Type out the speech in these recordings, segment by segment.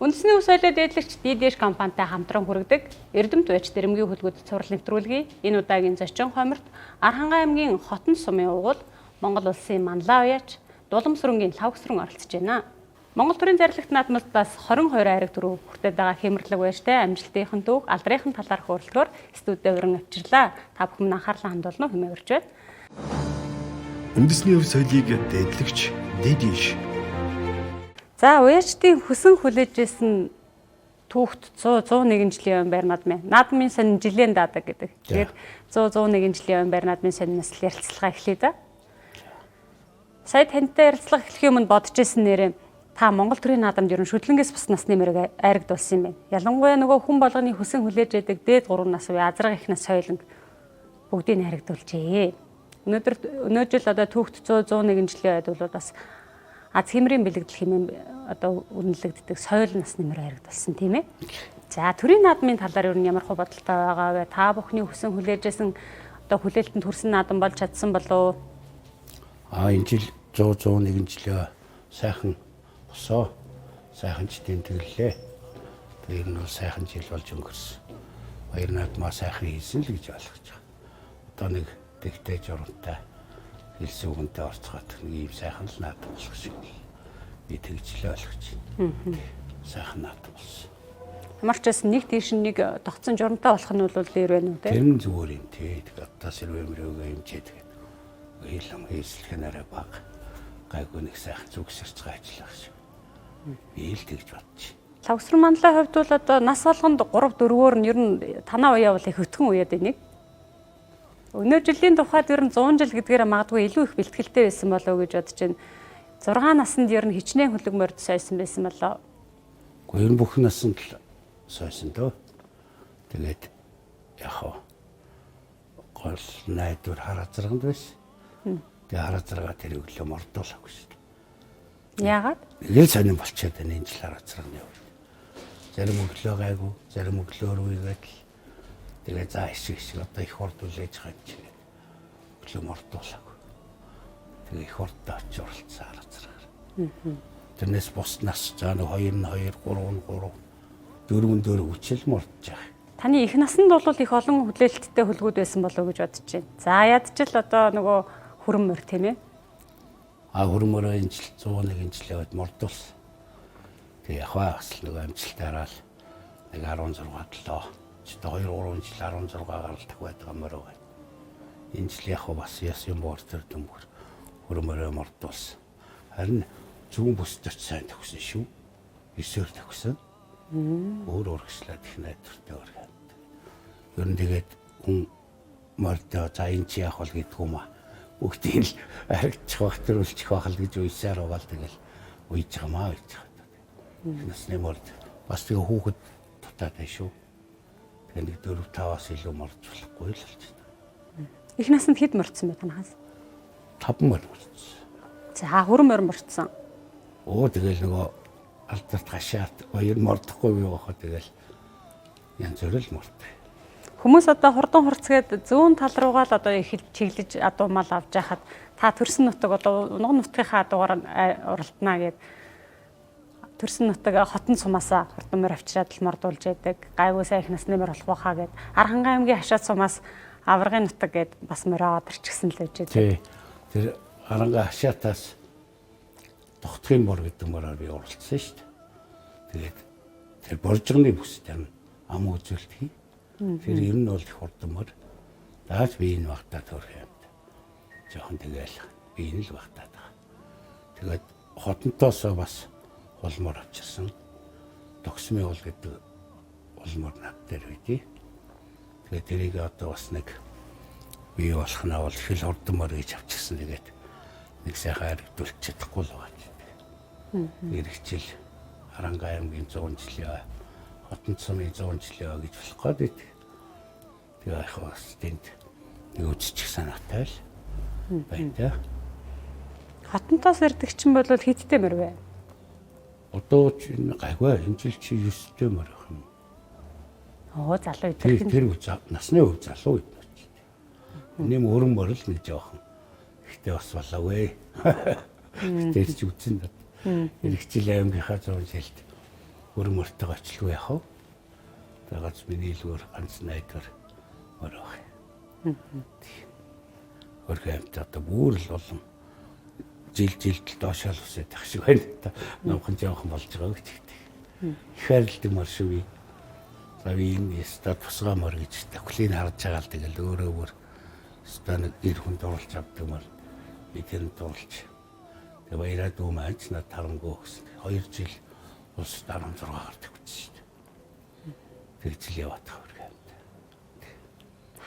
Үндэсний өв соёлоо дээдлэгч DDH компанитай хамтран хүргэдэг Эрдэмт байж дэрэмгийн хүлгүүд цуврал нэвтрүүлгийн энэ удаагийн зочин хоморт Архангай аймгийн Хотон сумын уугуул Монгол улсын Манлай уяач Дуламсрөнгийн Лхагвсрэн оролцож байна. Монгол төрийн зарлагт наадмалдаас 22 айраг дөрөв хүртээд байгаа хэмэрлэг баяртай амжилтынхан түүх алдрынхан талаарх уралдгаар студид өрн авчирлаа. Та бүхэн анхаарлаа хандуулна уу хэмээн урьж байна. Үндэсний өв соёлыг дээдлэгч DDH. За, уяачдын хүсэн хүлээж исэн түүхт 100 101 жилийн өмнө байр наадмын. Наадмын сонин жилийн даадаг гэдэг. Тэгээд 100 101 жилийн өмнө байр наадмын сонинос л ярилцлага эхлэе да. Сая тантай ярилцлага эхлэхийн өмнө бодож исэн нэрээ та Монгол төрийн наадамд ер нь шүдлэнгээс бус насны мөрөг айрагдуулсан юм байна. Ялангуяа нөгөө хүн болгоны хүсэн хүлээж яадаг дээд 3 нас үе азраг их нас соёлонг бүгдийг нь айрагдуулжээ. Өнөөдөр өнөө жил одоо түүхт 100 101 жилийн ойд бол бас аз хэмрийн бэлэгдэл хэмээн одоо үнэлэгддэг соёл насны мөр айрагдуулсан, тийм ээ. За, төрийн наадмын талаар ер нь ямар хөө бодолтой байгаа вэ? Та бүхний хүсэн хүлээжсэн одоо хүлээлтэнд хүрсэн наадам болж чадсан болов уу? Энэ жил 100 101 жилээ сайхан босоо, сайхан ч тэмдэглэлээ. Тэр нь бол сайхан жил болж өнгөрсөн. Баяр наадмаа сайхан хийсэн л гэж ойлгож байгаа. Одоо нэг тэгтэй журамтай хэлсэн үгэнтэй орцгоод нэг ийм сайхан л наадам болох шиг би тэгж л ойлгож байна. Сайхан наадам болсон. Ямар ч байсан нэг тийш нэг тогтсон журамтай болох нь бол дээр байна уу те? Тэр нь зүгээр юм тий. Тэгээд одоо сэрвэ мөрөөгөө хэмжээд тэгээд хийлэн хийслэх нь арай бага. Гайгүй нэг сайхан зүгсэрч ажиллах шиг. Би л тэгж бодчих. Лхагвсран Манлай хувьд бол одоо нас болгонд 3 4-өөр нь ер нь танаа уяа бол их өтгөн уяад энийг. Өнөө жилийн тухайд ер нь 100 жил гэдгээр магадгүй илүү их бэлтгэлтэй байсан болов уу гэж бодож байна. 6 наснд ер нь хичнээн хөлөг морд сойсон байсан болоо. Гэхдээ ер нь бүх насанд л сойсон дөө. Тэгээд яг хаа гол найдвар хараазраганд байсан. Тэгээ хараазрагаа тэр өглөө мордуулаагүй шүү дээ. Яагаад? Нэг л сонин болчиход байна энэ жил хараазрагны үед. Зарим өглөө гайгүй, зарим өглөө өргөйгээд л тэгээ за хэсэг хэсэг одоо их хурд үлээж байгаа юм чинь. Өглөө мордуулаагүй. Тэгээ их хурдтай очиж оролцсон хараазрагаар. Тэрнээс бус нас за нэг 2 нь 2, 3 нь 3, 4 нь 4 хүчил мордож байгаа. Таны их насанд бол их олон хүлээлттэй хөлгүүд байсан болов уу гэж бодож байна. За, ядчил одоо нөгөө хүрэн морь, тийм ээ? Хүрэн мороо энэ жил 101 жилээ бод мордуулсан. Тэгээ яг бас л нөгөө амжилтаараа л нэг 16 7 ч 2 3 жил 16 гаралдаг байдаг мороо байна. Энэ жил яг бас яс юм боор төр дүмбэр хүрэн мороо мордуулсан. Харин зүүн бүсд очиж сайн төгсөн шүү. 9-өр төгсөн. Өөр урагшлаад их найдвартай өөр. Ер нь тэгээд хүн мордоо за энэ чи яах бол гэдгүү маа. Бүгдийг л харагдчих бах, төрүүлчих бах л гэж уйсаар угаал тэгэл уйж байгаа маа уйж байгаа. Насны морд бас тэгээ хүүхэд дутаад байна шүү. Тэгээ нэг 4 5-аас илүү морж болохгүй л болж байна. Их насанд хэд мордсон бэ танахаас? 5 морь мордсон. За, хүрэн морь мордсон. Өө, тэгэл нөгөө алдарт хашаат хоёр мордохгүй юу хаа, тэгэл янз бүр л морд. Хүмүүс одоо хурдан хурцгээд зүүн тал руугаа л одоо их чиглэж адуумал авч яхад та төрсөн нутаг одоо унган нутгийнхаа адуугаар уралдана гэд төрсөн нутаг Хотон сумаасаа хурдан морь авчираад л мордуулж яадаг. Гайгүй сайн их насны морь болох байхаа гэд Архангай аймгийн хашаад сумаас аваргын нутаг гэд бас морь аваад ирчихсэн л байж байдаг. Тий. Тэр Архангай хашаатаас тогтхын бор гэдэг мороор би уралдсан шүү дээ. Тэгээд тэр боржгоны бүс тань ам үзүүлэлт хий. Тэр ер нь бол их хурдан морь. Дааж би энэ багтаа төрөх юм. Жохон тэгэл би энэ л багтаад байгаа. Тэгээд хотонтоосоо бас улмор авчирсан. Тогсмын уул гэдэг улмор над дээр үйдий. Тэгээд тэрийг одоо бас нэг бий болох нь бол их л хурдан морь гэж авчирсан. Тэгээд нэг сайхан харагдуулж чадахгүй л байгаа. Ирэх жил Харанга аймгийн 100 жилийн Хотон сумын 100 жилийн гэж болох гээд байдаг. Тэгээ яг бас тэнд нэг үзчих санаатай л байна та. Хотонтоос ирдэг чинь бол хэдтэй морь вэ? Одоо ч гайгүй, энэ жил чи 9-тэй морь байх юм. Оо, залуу идэх. Тэр насны хувь залуу идэх. Нэм өрөн морь л нэг жоохон. Гэхдээ бас болоогүй. Тэр ч үзэн. Ирэх жил аймгийнхаа 100 жилд Хөрөн мөртөө очлгүй яах вэ? Тэгээ ганц миний илгүүр ганц найдвар мөр байх. Хөрхөн амт одоо бүр л улам жил жилд л доошоо л үсээд ах шиг байна. Номхон жоохон болж байгаа гэж хэлдэг. Их хайрладаг мөр шүү би. За би энэ яста тусгай мөр гэж давхлыг харж байгаа л тэгэл өөрөө өөр яста нэг гэр хүн дурлж авдаг мөр. Би тэр дурлж. Тэгээ баяраа дүү маань ч над тарамгүй гэсэн. 2 жил улс 16 гардаг тавьчихсан шүү дээ. Тэр жил яваад байгаа хөрхөн амт.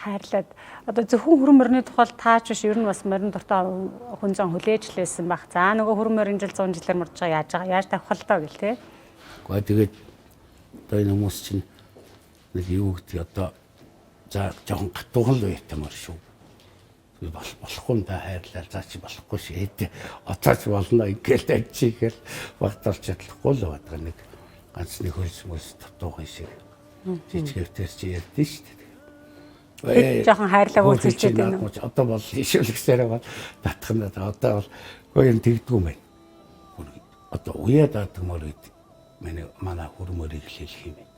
Хайрлаад одоо зөвхөн хүрэн морины тухай таач биш ер нь бас морин дуртай хүн зан хүлээж лээсэн баг. За нөгөө хүрэн морин жил 100 жилээр морж байгаа яаж байгаа яаж тавих л доо гэл те. Гэхдээ тэгээд одоо энэ хүмүүс чинь нэг юу гэдэг одоо за жоохон гатуухан л уяатай мөр шүү. Болохгүй юм да хайрлаа за чи болохгүй шээ. Одоо ч болно ингээл тавьчихгээл багталж чадахгүй л байгаа нэг ганц нэг хөлс мөс дутуухан шиг жижигвтер чи ярьдэн шүү дээ. Жоохон хайрлаа үүсэлчээд байна уу? Одоо бол ишүүлгэсээр бол татах нь одоо бол үгүй юм тэгдэггүй юм байна. Одоо уяа даадаг мөр гэдэг миний манай хүрмөрийг л хэлэх юм байна.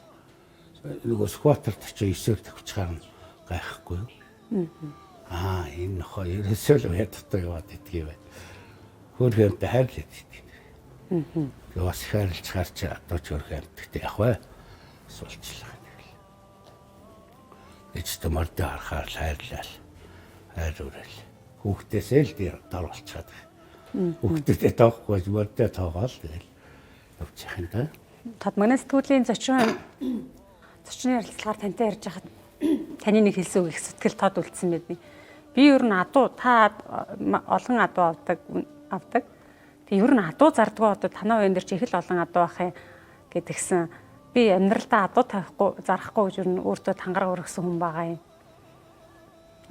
Нөгөө скватерт очиж 9-ээр тавьчихаар нь гайхгүй юу? Аа энэ нохоо ерөөсөө л уяа дотоо яваад идэх юм байна. Хөөрхөн амттай хайрлаад идэх. Тэгээ бас хайрлцгаар чи одоо ч хөөрхөн амттай явах вэ? Бас болчихлоо. Эцтэй мордоо харахаар л хайрлал. Хайр үрээл. Хүүхдээсээ л дор болчиход. Хүүхдүүдээ тоохгүй мордоо тоогоол тэгэл явчих юм да. Тод манай сэтгүүлийн зочин зочны ярилцлагаар тантай ярьж байхад таны нэг хэлсэн үг их сэтгэл тод үлдсэн байдیں۔ Би ер нь адуу та олон адуу авдаг. Тэг ер нь адуу зардггүй одоо танаа уян дээр чи их л олон адуу ах юм гэдгсэн. Би амьдралдаа адуу тавихгүй зарахгүй гэж ер нь өөртөө тангараг өргөсөн хүн байгаа юм.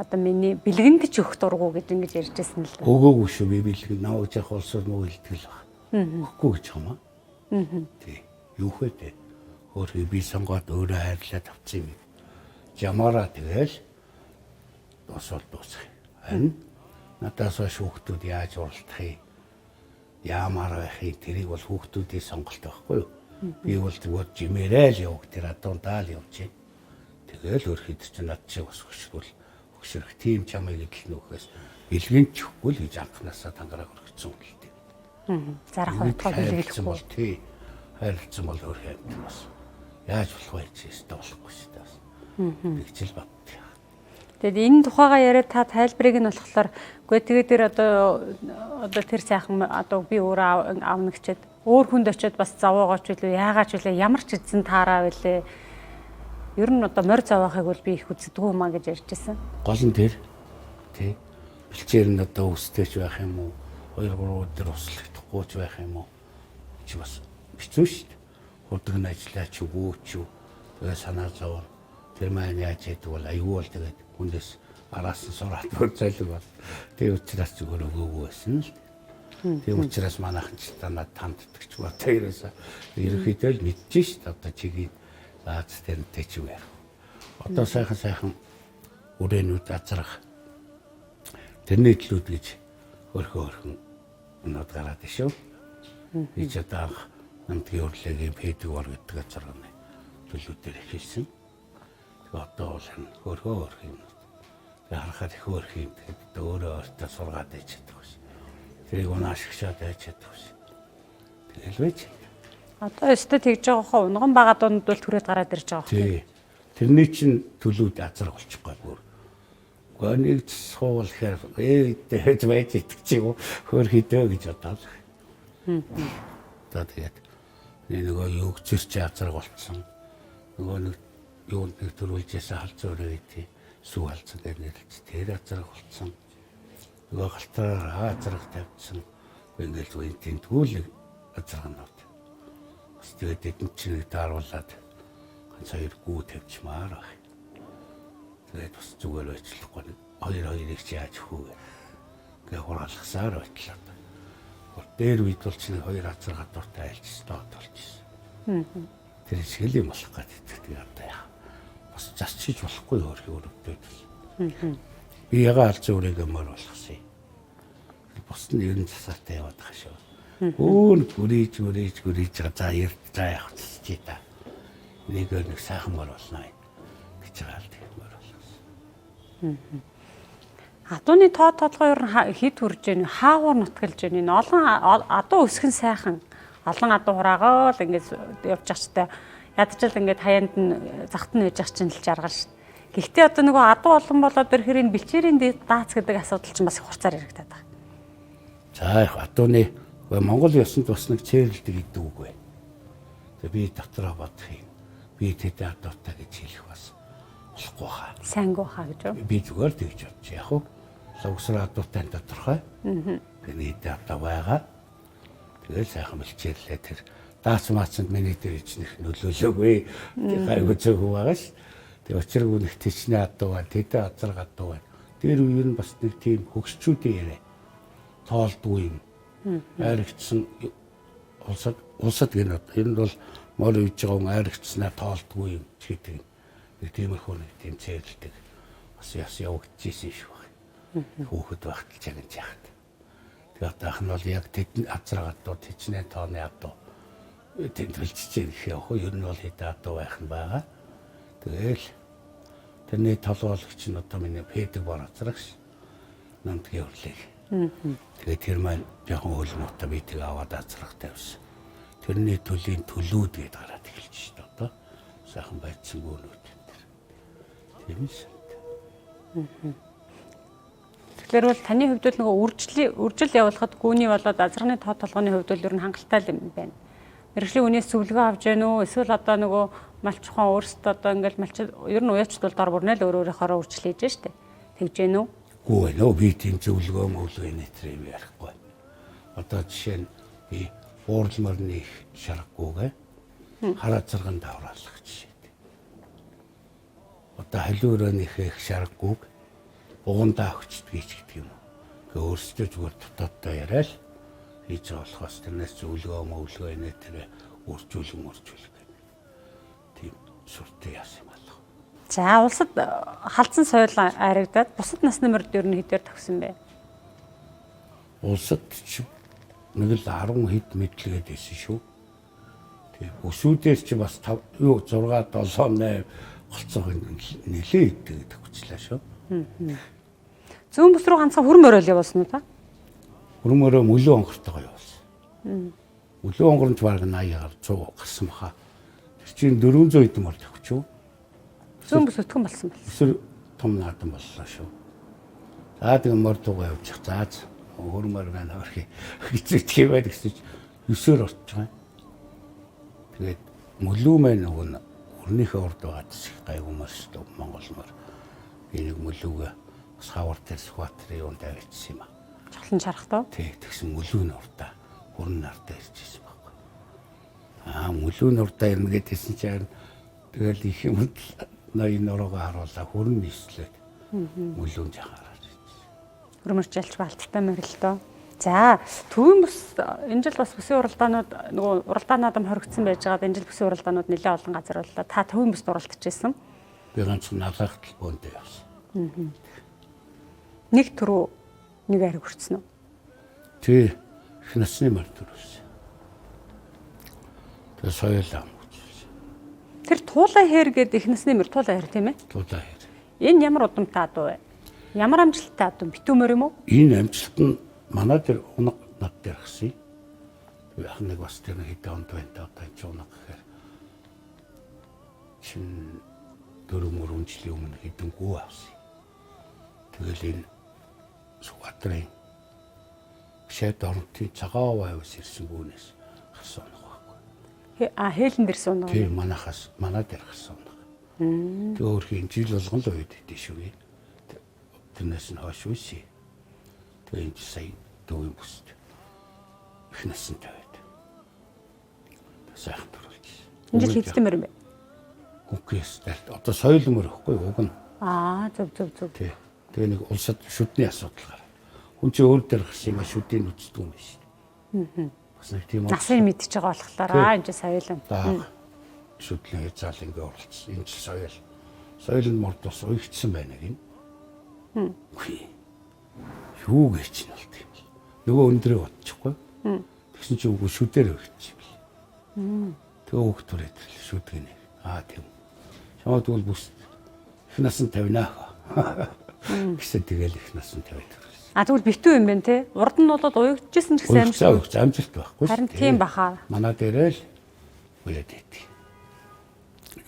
Одоо миний бэлгэнд ч өгөх дургу гэж ингэж ярьж байсан л да. Өгөөгүй шүү би бэлгэн намайг яах улсууд муу хэлдэг л баг. Өгөхгүй гэж юм аа. Тий. Юу хэ тэ. Өөрөө би сонгоод өөрөө хайрлаад авсан юм. Жамаараа тэгэл дуусвал дуусах. Харин надаас хойш хүүхдүүд яаж уралдах юм? Яамаар байх юм? Тэрийг бол хүүхдүүдийн сонголт байхгүй юу? Би бол зүгээр жимээрээ л явах тэр адуундаа л явж байна. Тэгэл өөрхөд чинь над чиг бас хөшрүүл хөшрөх тийм чамыг идэл нөхөөс бэлгэн ч өгөхгүй л гэж анханасаа тангараг өргөцсөн юм л дээ. Зарах утгаа бэлгэлэхгүй бол тий. Хайрлцсан бол өөр юм бас. Яаж болох вэ чи өстө болохгүй шүү дээ бас. Тэгчил бат. Тэгэд энэ тухайгаа яриад та тайлбарыг нь болохоор үгүй тэгээд тэр одоо тэр сайхан одоо би өөрөө авна гэчээд өөр хүнд очиод бас зовоогооч үлээ яагаач үлээ ямар ч эзэн таараа үлээ. Ер нь одоо морь зовоохыг бол би их үздэггүй юм а гэж ярьж байсан. Гол нь тэр тий. Бэлчээр нь одоо өстэйч байх юм уу? 2 3 өдөр услагдахгүй ч байх юм уу? Чи бас хэцүү шүү дээ. Худаг нь ажиллаач өгөөч юу. Тэгээ санаа зовно. Тэр маань яаж хийдэг бол аюул бол тэгээд хүндээс араас нь сураад бүр зайлг бол. Тэгээ учраас зүгээр өгөөгүй байсан л. Тийм учраас манайхан ч та над танддаг ч одоо ерөөсөө ерөнхийдөө л мэдэж шít одоо чигийг лаац тэрнтэй ч юу ярих. Одоо сайхан үрээнүүд азрах тэрний төлүүд гэж хөрхөн өнөд гараад ишв. Би ч одоо анх намдгийн урлаагийн пэдэг ор гэдэг азарганы төлүүдээр эхэлсэн. Тэгээ одоо бол хөрхөн юм. Тэгээ харахад их хөрхөн юм. Тэгээд одоо өөрөө өөртөө сургаад байж чадах биш. Тэрийг унаашгшаад байж чадах биш. Тэгэл байж. Одоо өстө тэгж байгаа хоо унган бага дунд бол түрээд гараад ирж байгаа хөө. Тий. Тэрний чинь төлүүд азар болчихгүй бүр. Гэхдээ нэг суулахаар ээж байж идэх чи юу хөр хідөө гэж бодоод. За тэгээд нөгөө юу гүцэр чи азар болцсон. Нөгөө нэг юунд нэг төрүүлжсэн халзан өрөө гэдэг сүү халзан гэж нэрлэж тэр азар болцсон. Нөгөө галтараар азарга тавьчихсан. Ингээл зүгээр тэнтгүүл азарганууд. Бас тэгээд эдэн чинь тааруулаад ганц хоёр гүү тавьчмаар байх. Тэгээд бас зүгээр байчлахгүй нэг хоёр хоёрыг чи яаж хүү гэ хураалгасаар байтлаа. Дээр үед бол чинь хоёр азар гадууртай айлчсан болчихсон. Тэр шиг л юм болох гэдэг. Тэгээд одоо яа. Бас засчиж болохгүй өөр өрөвдөд. Би яга алзан үрээгээ мөр болгосон юм. Бус нь ер нь засаатай яваад байгаа шүү. Гүүн гүрийж гүрийж гүрийж байгаа. За эрт за явах чи та. Нэг нэг сайхан мор болно гэж байгаа л тийм мор болсон. Адууны тоо толгой ер нь хэд хүрж гэнэ? Хаагуур нутгалж гэнэ? Энэ олон адуу өсгөн сайхан. Олон адуу хураагаа л ингээд явж чачтай. Ядчил ингээд хаяанд нь захт нь байж ах чинь л жаргал шүү. Гэхдээ одоо нөгөө адуу олон болоод ирэхээр энэ бэлчээрийн даац гэдэг асуудал чинь бас их хурцаар яригдаад байгаа. За яг адууны Монгол ёсонд бас нэг цээрлдэг гэдэг үг байна. Тэгээ би дотроо бодох юм. Би тэд адуутай гэж хэлэх бас болохгүй хаа. Сайнгүй хаа гэж үү? Би зүгээр тэгж бодчих. Яг уу лугсар адуутай тодорхой. Тэний адуу байгаа. Тэгэл сайхан бэлчээрлээ тэр даац маацанд миний дээр ичнэх нөлөөлөөгүй. Гайгүй зөв байгаа ш. Тэгээ учиргүй нэг тэчнээ адуу байна, тэдэ азарга адуу байна. Тэр үе нь бас нэг тийм хөгсчүүдийн яриа. Тоолдгүй юм. Айрагчсан улсад гэнэ. Энэ бол мор үйж байгаа хүн айрагчснаа тоолдгүй юм гэдэг. Нэг тиймэрхүү нэг тийм цээрлдэг. Бас яс явагдчихсэн шүү баг. Хүүхэд байхад л чагнаж яхад. Тэгээ одоох нь бол яг тэдний азарга адуу, тэчнээ тооны адуу тэмдэглэж гэх явах. Ер нь бол хэдэн адуу байх нь байгаа. Тэгэл тэрний толгоологч нь одоо миний пэдэг бор азрагш намдгийн өрлөг. Тэгээ тэр маань жоохон хөлмөтө би тэг аваад азрах тавьсан. Тэрний төлийн төлүүд гээд гараад эхэлж шít одоо. Сайхан байцсан гүнүүд тэр. Тийм л. Тэгэхээр бол таны хувьд бол нөгөө үржил явуулахад гүний болоод азарганы тоо толгойн хувьд бол ер нь хангалттай юм байна. Мэргэжлийн үнээс зөвлөгөө авч гэнэ үү? Эсвэл одоо нөгөө малчхан өөрсдөө одоо ингээл малч ер нь уяачд бол дор бүрнээ л өөр өөрийнхоороо үржил хийж штэ. Тэгж гэнэ үү? Үгүй ээ, би тийм зөвлөгөө мөвлөгөө нэтэр юм ярихгүй. Одоо жишээ нь би уурал морины их шаргаггүйгээ хараа зэргэн давраалах жишээ. Одоо халиу өрөөнийхөө их шаргаггүйг угандаа өгчдгийг ч гэдэг юм уу. Ингээ өөрсдөө зүгээр дотооддоо яриад хийж байгаа болохоос тэрнээс зөвлөгөө мөвлөгөө нэтэр үржүүлэн үржүүлэх гэх. Тийм сүртэй яасан юм алга. За улсад халдсан соёл айрагдаад бусад насны мөрд ер нь хэдээр төгсөн бэ? Улсад ч нэг л 10 хэд мэдлэгэд байсан шүү. Тийм өсүүдээр чи бас 5 6 7 8 голцоох нэлээ идэг гэдэг хүчлээ шүү. Зүүн бүс рүү ганцхан хүрм орой явуулсан уу та? Хүрм орой мөлөө онгортойгоо явуулсан. Мөлөө онгоромж бараг 80-аар 100 гарсан баха. Тэр чинь 400 хэдэн мөр төгчөө. Зүүн бүс өтгөн болсон байна. Өсөр том наадам боллоо шүү. За тэгээ мор тугаа явчих. За хөрмөр байна орхи гэж юм байд гэсэн чи 9-өр орчих юм. Тэгээд мөлөө маань нөгөө нь өрнийхөө урд байгаа зэсэх гайгүй мөр шүү Монгол мөр. Би нэг мөлөөгөө бас хавар дээр Сүхбаатарын юунд авчижсэн юм а. Чухлан чарах тоо. Тий, тэгсэн мөлөө нь урдаа хүрэн нартаа ирчихсэн байхгүй. Аа мөлөө нь урдаа ирнэ гэдээсэн чи харин тэгэл их юм ноён нуруугаа харуулаа хүрэн нислээд мөлөө нь жахан хараад ирчихсэн. Хөрмөрч ялч балттай морилдоо. За төвийн бүс энэ жил бас бүсийн уралдаанууд нөгөө уралдаан наадам хоригдсан байж байгаад энэ жил бүсийн уралдаанууд нэлээд олон газар боллоо. Та төвийн бүст уралдаж Би ганцхан налаахт л бөөндөө явсан. Нэг түрүү нэг ариг хүртсэн үү? Тий. Их насны мөр төрүүлсэн. Тэгээ соёл ам үзүүлсэн. Тэр туулай хээр гэдэг их насны мөр туулай хээр тийм ээ? Туулай хээр. Энэ ямар удамтай адуу вэ? Ямар амжилттай адуу? Битүү мөр юм уу? Энэ амжилт нь манай тэр унаг над дээр гисэн. Тэгээ ах нэг бас тэр хэдэн онд байна та одоо энэ унаг гэхээр чин 4 жилийн өмнө хэдэн гүү авсан. Тэгэл энэ Сүхбаатарын шайд оронтын цагаан аваас ирсэн гүүнээс гарсан унаг байхгүй. А хээлэн дэрсэн унаг. Тийм манахаас манай дээр гарсан унаг. Тэгээ өөрхийн жил болгон л уйд идэв шүү. Тэрнээс нь хойш үсэ. Тэгээ энэ сая төвийн бүсд их насантай байд. Сайхан төрүүлчихсэн. Энэ жил хэдэн мөр юм бэ? Үгүйс одоо соёл мөр ихгүй уг нь. Аа зөв зөв зөв. Тий. Тэгээ нэг улсад шүдний асуудал гараад. Хүн чинь өөр дээр гарсан юм а шүдийг үздэг юм биш. Бас нэг тийм насыг мэдчихэж байгаа болохоор аа энэ жил соёл юм. Шүдлийн хязгаал ингээ оролцсон. Энэ жил соёл. Соёл нь морд бас уягдсан байна гин. Үгүй. Юу гэж нь болт юм. Нөгөө өндрөө бодчихгүй. Тэгсэн чи үгүй шүдээр өгч юм бэл. Тэгээ хөөх түрээд шүдгэнэ. Аа тийм. Чамаа тэгвэл бүс их насан тавина. Гэсэн тэгэл их насан тавиад төрсөн. А тэгвэл битүү юм байна те. Урд нь бол уягдчихсан ч гэсэн амжилт. Амжилт байхгүй. Харин тийм баха. Манай дээрээ л уяад байдаг.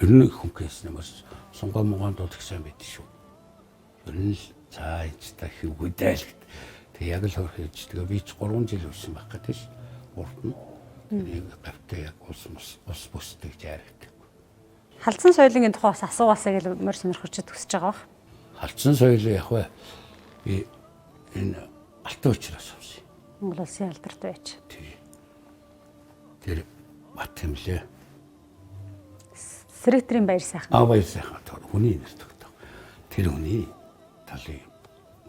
Ер нь хүнкээс нэмэр сунгай мугаанд бол их сайн байдаг шүү. Ер нь л за энэ ч та хөвгүүдэй л гэт. Тэг яг л хөрх хийж тэгээ би ч 3 жил үйсэн байх гэдэг ш. Урд нь нэг гавтай яг улс ус бүсдэг жааргадаг. Халдсан соёлын тухай бас асуугаасаа гэж морь сонирхож төсөж байгаа бах. Халдсан соёл яг вэ би энэ алтан учраас авсан. Монгол улсын алдарт байж. Тий. Тэр бат хэмлээ. Срэтрийн баяр сайхан. Аа баяр сайхан тэр хүний нэр тогтоох. Тэр хүний талыг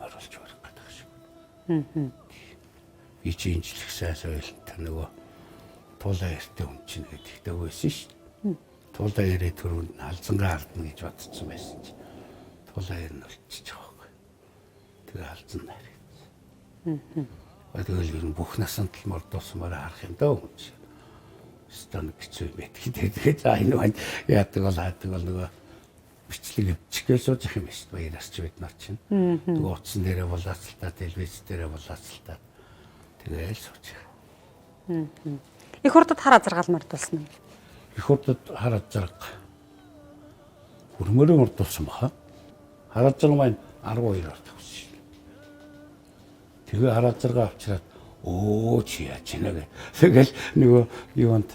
моруулж барих гэдэг шиг. Аа. Би чи инжлэх сайн соёлтой нөгөө туулаа эртээ хүн чинь гэдэгтэй байсан шүү дээ. Туулаа ирээ түрүүнд халзангаа алдна гэж бодсон байсан чи. Туулаа ир нь болчихж байгаа байхгүй. Тэгээ халзан харагдсан. Аа. Тэгэл ер нь бүх насанд л мордуулсанаар харах юм даа хүн чинь. Стон хэцүү юм байдаг. Тэгээ за энэ маань яадаг бол хаадаг бол нөгөө бичлэг өвчгөл сууж их юм биш баяраас чи бид нар чинь. Нөгөө утсан дээрээ булаацалтаа, телевиз дээрээ булаацалтаа. Тэгээл сууж. Их хурдад хар азаргал мордуулсан уу? Их хурдад хар азарга хүрмээрээ мордуулсан баха. Хар азарга маань 12-оор төгссөн шин. Тэгээ хар азарга авчираад өө чи яаж ийна гэ. Тэгэл нөгөө юунд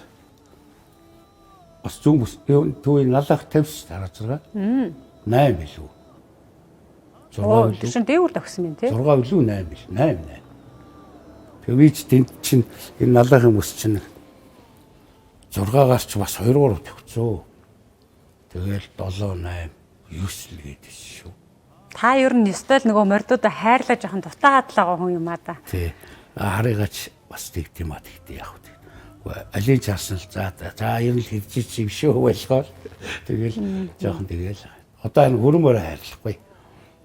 бас зүүн бүс түүний налах тавьс хар азарга. 8 билүү. 6 билүү. Тэр чинь дээгүүр төгссөн юм тий. 6 билүү 8 бил. 8 8. Тэгээ би ч тэнд чинь энэ налахын бүс чинь 6-аас ч бас 2 3 тавьцсан. Тэгэл 7 8 9 л гэдэг шүү. Та ер нь ёстой л нөгөө мордуудаа хайрлаа жоохон дутаагаад л байгаа хүн юм аа да. Тий. Харыгаач бас тэгт юм а тэгтээ яг үү. Алийг чарсан л за за ер нь л хэвжиж юм шүү байлгаа. Тэгэл жоохон тэгэл. Одоо энэ хөрмөр хайрлахгүй.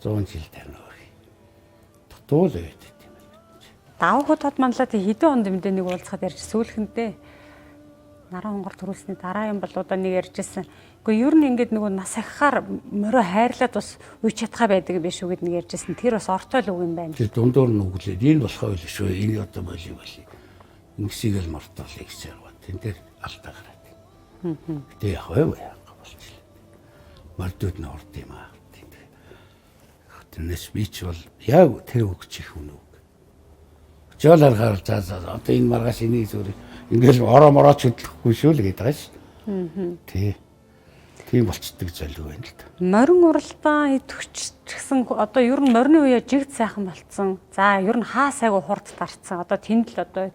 100 жил тарина өөр. Дутуул байд юм байна. Даван хот хот манлаа тэг хэдэн онд юм дэ нэг уулзахад ярьж сүүлхэндээ наран хонгор төрүүлсний дараа юм болоо да нэг ярьжсэн. Гэхдээ ер нь ингээд нөгөө нас ахихаар морио хайрлаад бас үе чадхаа байдаг юм биш үү гэд нэг ярьжсэн. Тэр бас ортой л үг юм байна. Тэр дундуур нь үглээд энэ болохоо байл шүү. Энэ одоо болий болий. Ингэсийг л мартуулъя гэсэн юм. Тэн дээр алдаа гараад. Гэтэ яг вэ болчихлоо. Мордууд нь орд юм аа. Тэрнээс би ч бол яг тэр үг чих үнэ үг. Жол аргаар за за одоо энэ маргааш энийг зүгээр ингээл ороо морооч хөдлөхгүй шүү л гэдэг байгаа ш. Тий. Тийм болцдог золиг байна л да. Морин уралдаан идэвхч гэсэн одоо ер нь морины үеэ жигд сайхан болцсон. За ер нь хаа сайгүй хурд тарцсан. Одоо тэнд л одоо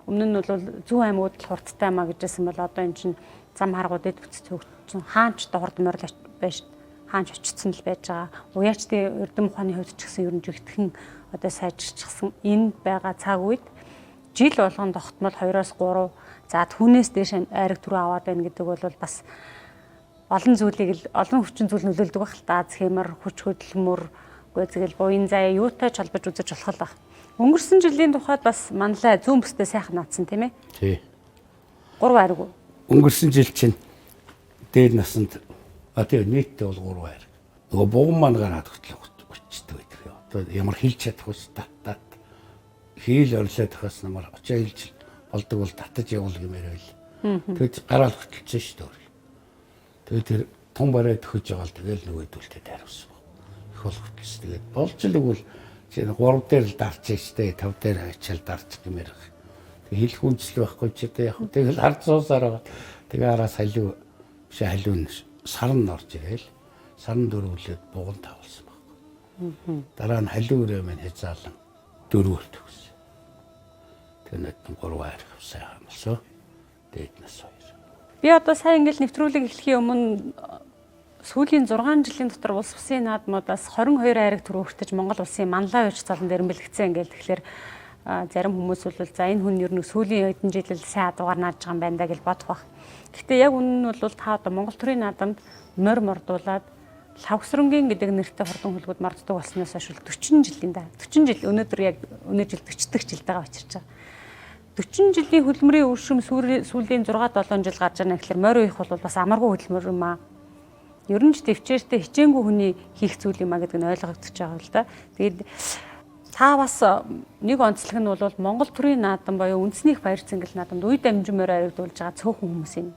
өмнө нь бол зүүн аймагуд л хурдтай маа гэжсэн бол одоо эн чинь зам харгууд эд бүтц цөгдсөн. Хаанч одоо хурд морил байж хаанч очсон л байж байгаа. Уяачдын эрдэм ухааны хувьд ч гэсэн ер нь жигтгэн одоо сайжирчихсан. Энэ байгаа цаг үед жил болгон тогтмол 2-оос 3 за түүнээс дээш айраг түрүү аваад байна гэдэг бол бас олон зүйлийг л олон хүчин зүйл нөлөөлдөг байх л та. Азхеймер, хүч хөдөлмөр, үгүй тэгэл буян заяа юутай ч холбож үзэж болох л байх. Өнгөрсөн жилийн тухайд бас манлай зүүн бүсдээ сайхан наадсан тийм ээ? Тий. 3 айраг уу? Өнгөрсөн жил чинь дээр насанд а тий нийтдээ бол 3 айраг. Нөгөө буган маань гараад хөтлөх өчтдөг байдаг. Одоо ямар хилж чадах вэ? Тат тат. Хийл орлоод тахаас намар очоо хилж болдог бол татаж явуул гэмээр байл. Тэгэд гараал хөтөлсөн шүү дээ. Тэгээд тэр тун барай төхөж байгаа л тэгэл нөгөөдөлтэй дайруулсан. Их бол хөтөлсөн. Тэгээд болж л өгвөл чи 3 дээр л дарч штэ 5 дээр ачаал дарч гэмээр. Тэг хэлэх үндэслэл байхгүй чи тэ яг тэгэл хард суусаар байгаа. Тэгээ араас халиу биш халиу сарн орж ирээл сарн дөрвөлээд буган тавлсан байхгүй. Дараа нь халиу өрөө минь хязаалан дөрвөр төгссөн. Тэгээ нөтөн 3 айрах сайхан болсон. Дээд нас 2. Би одоо сая ингээл нэвтрүүлэг эхлэхийн өмнө сүүлийн 6 жилийн дотор улс бусын наадмуудаас 22 айраг түрүү хүртэж Монгол улсын манлай байж залан дээр бэлгэцсэн ингээл тэгэхээр зарим хүмүүс бол за энэ хүн ер нь сүүлийн хэдэн жил л сайн адуугаар наадж байгаа юм байна да гэж бодох бах. Гэхдээ яг үнэн нь бол та одоо Монгол төрийн наадамд морь мордуулаад лавгсрэнгийн гэдэг нэртэй хурдан хүлгүүд морддог болсноос хойш 40 жилийн да 40 жил өнөөдөр яг өнөө жил 40 дэх жилтэйгээ учирч байгаа. 40 жилийн хөдөлмөрийн үр шим сүүлийн 6 7 жил гарч байгаа гэхэлэр морь уях бол бас амаргүй хөдөлмөр юм аа. Ер нь ч төвчээртэй хичээнгүй хүний хийх зүйл юм а гэдэг нь ойлгогдож байгаа л да. Тэгээд та бас нэг онцлог нь бол Монгол төрийн наадам буюу үндэсний их баяр цэнгэл наадамд үе дамжин морь аригдуулж байгаа цөөхөн хүмүүс юм.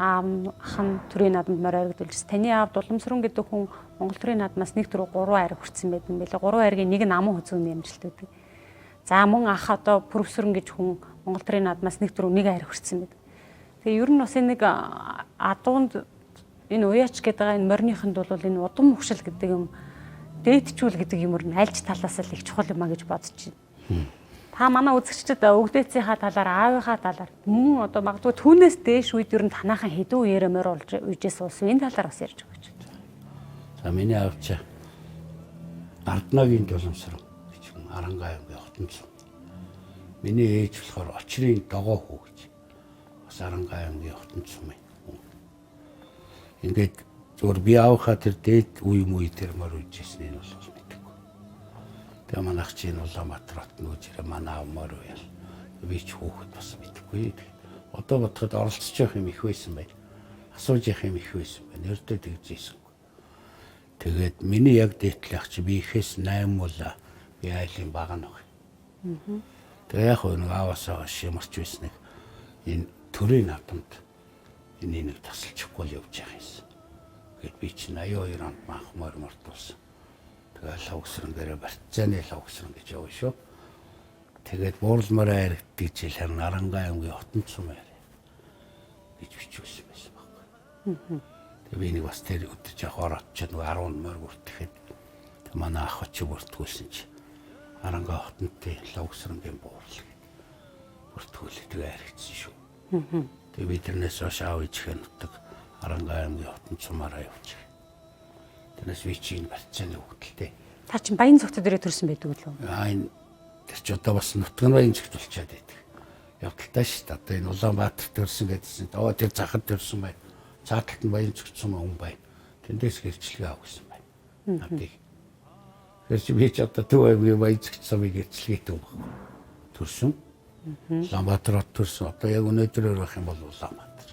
Аав ах нь төрийн наадамд морь аригдуулж. Таны аав Дуламсрын гэдэг хүн Монгол төрийн наадмаас 1 4 3 ариг хүртсэн байдаг юм билээ. 3 аригийн нэг нь аман хүзүүний амжилт байдаг. За мөн ах одоо профессор гэж хүн Монгол төрийн наадмаас 1 4 1 ариг хүртсэн байдаг. Тэгээ ер нь бас энэ нэг адуунд энэ уяач гэдэг байгаа энэ морьныхонд бол энэ удам хөгшил гэдэг юм дээдчүүл гэдэг юм өөр нь альж талаас л их чухал юм а гэж бодож байна. Та манай үзэгчдэд өвгдээцийнхаа талаар, аавынхаа талаар мөн одоо магадгүй түүнээс дээш үед ер нь танаахан хэдэн үеэрээ морь болж үжээс уусан энэ талаар бас ярьж өгөөч. За миний аав чи Арднагийн Дуламсран гэж хүн Арангаа аймгийн хотонцсон. Миний ээж болохоор Очрын догоо хүү гэж бас Арангаа аймгийн хотонцсон юм. Ингээд зөвөр би аавынхаа тэр дээд үе мүй тэр морь үжижсэн нь бол мэдэхгүй. Тэгээ манайх чинь Улаанбаатар хот нүүж ирээ манай аав морь уяал. Би ч хүүхэд бас мэдэхгүй. Одоо бодоход оролцож явах юм их байсан байна. Асууж явах юм их байсан байна. Ердөө тэгж ийсэн. Тэгээд миний яг дээдлэх чи би ихээс 8 муула би айлын бага нөх. Тэгээ яг нэг ааваасаа хойш ямарч байсныг энэ төрийн наадамд энэ нэг тасалчихгүй л явж байгаа юмсан. Гэт би чи 82 онд манх морь мортуулсан. Тэгээ лавгсран гэрээ барьцааны лавгсран гэж явна шүү. Тэгээд буурлмаар айрагддаг жил харин Арангаа аймгийн хотонцсон маяг гэж бичүүлсэн байсан байхгүй. Тэгээ би нэг бас тэр өдөр жоох ороод чи нэг 10 морь бүртгэхэд манай ах очиг бүртгүүлсэн чи Арангаа хотонтой лавгсрангийн буурал гэд бүртгүүлээ тэгээ харигдсан шүү. Тэгээ би тэрнээс хойш аав ээжийнхээ нутаг Арангаа аймгийн хотон цумаараа явчих. Тэрнээс би чи энэ барьцааны хөвгөлтэй. Та чинь баян цогт дээрээ төрсэн байдаг үлээ? Аа энэ тэр чи одоо бас нутган баян цогт болчоод байдаг. Явдалтай шүү дээ. Одоо энэ Улаанбаатар төрсэн гэдсэн. Оо тэр захад төрсэн байна. Цааталт нь баян цогцсон хүн байна. Тэндээс гэрчлэгээ авах гэсэн байна. Надыг. Тэр чи би ч одоо Төв аймгийн баян цогцсон гэрчлэгээтэй юм байна. Төрсөн. Улаанбаатар хот төрсөн. Одоо яг өнөөдрөөр байх юм бол Улаанбаатар.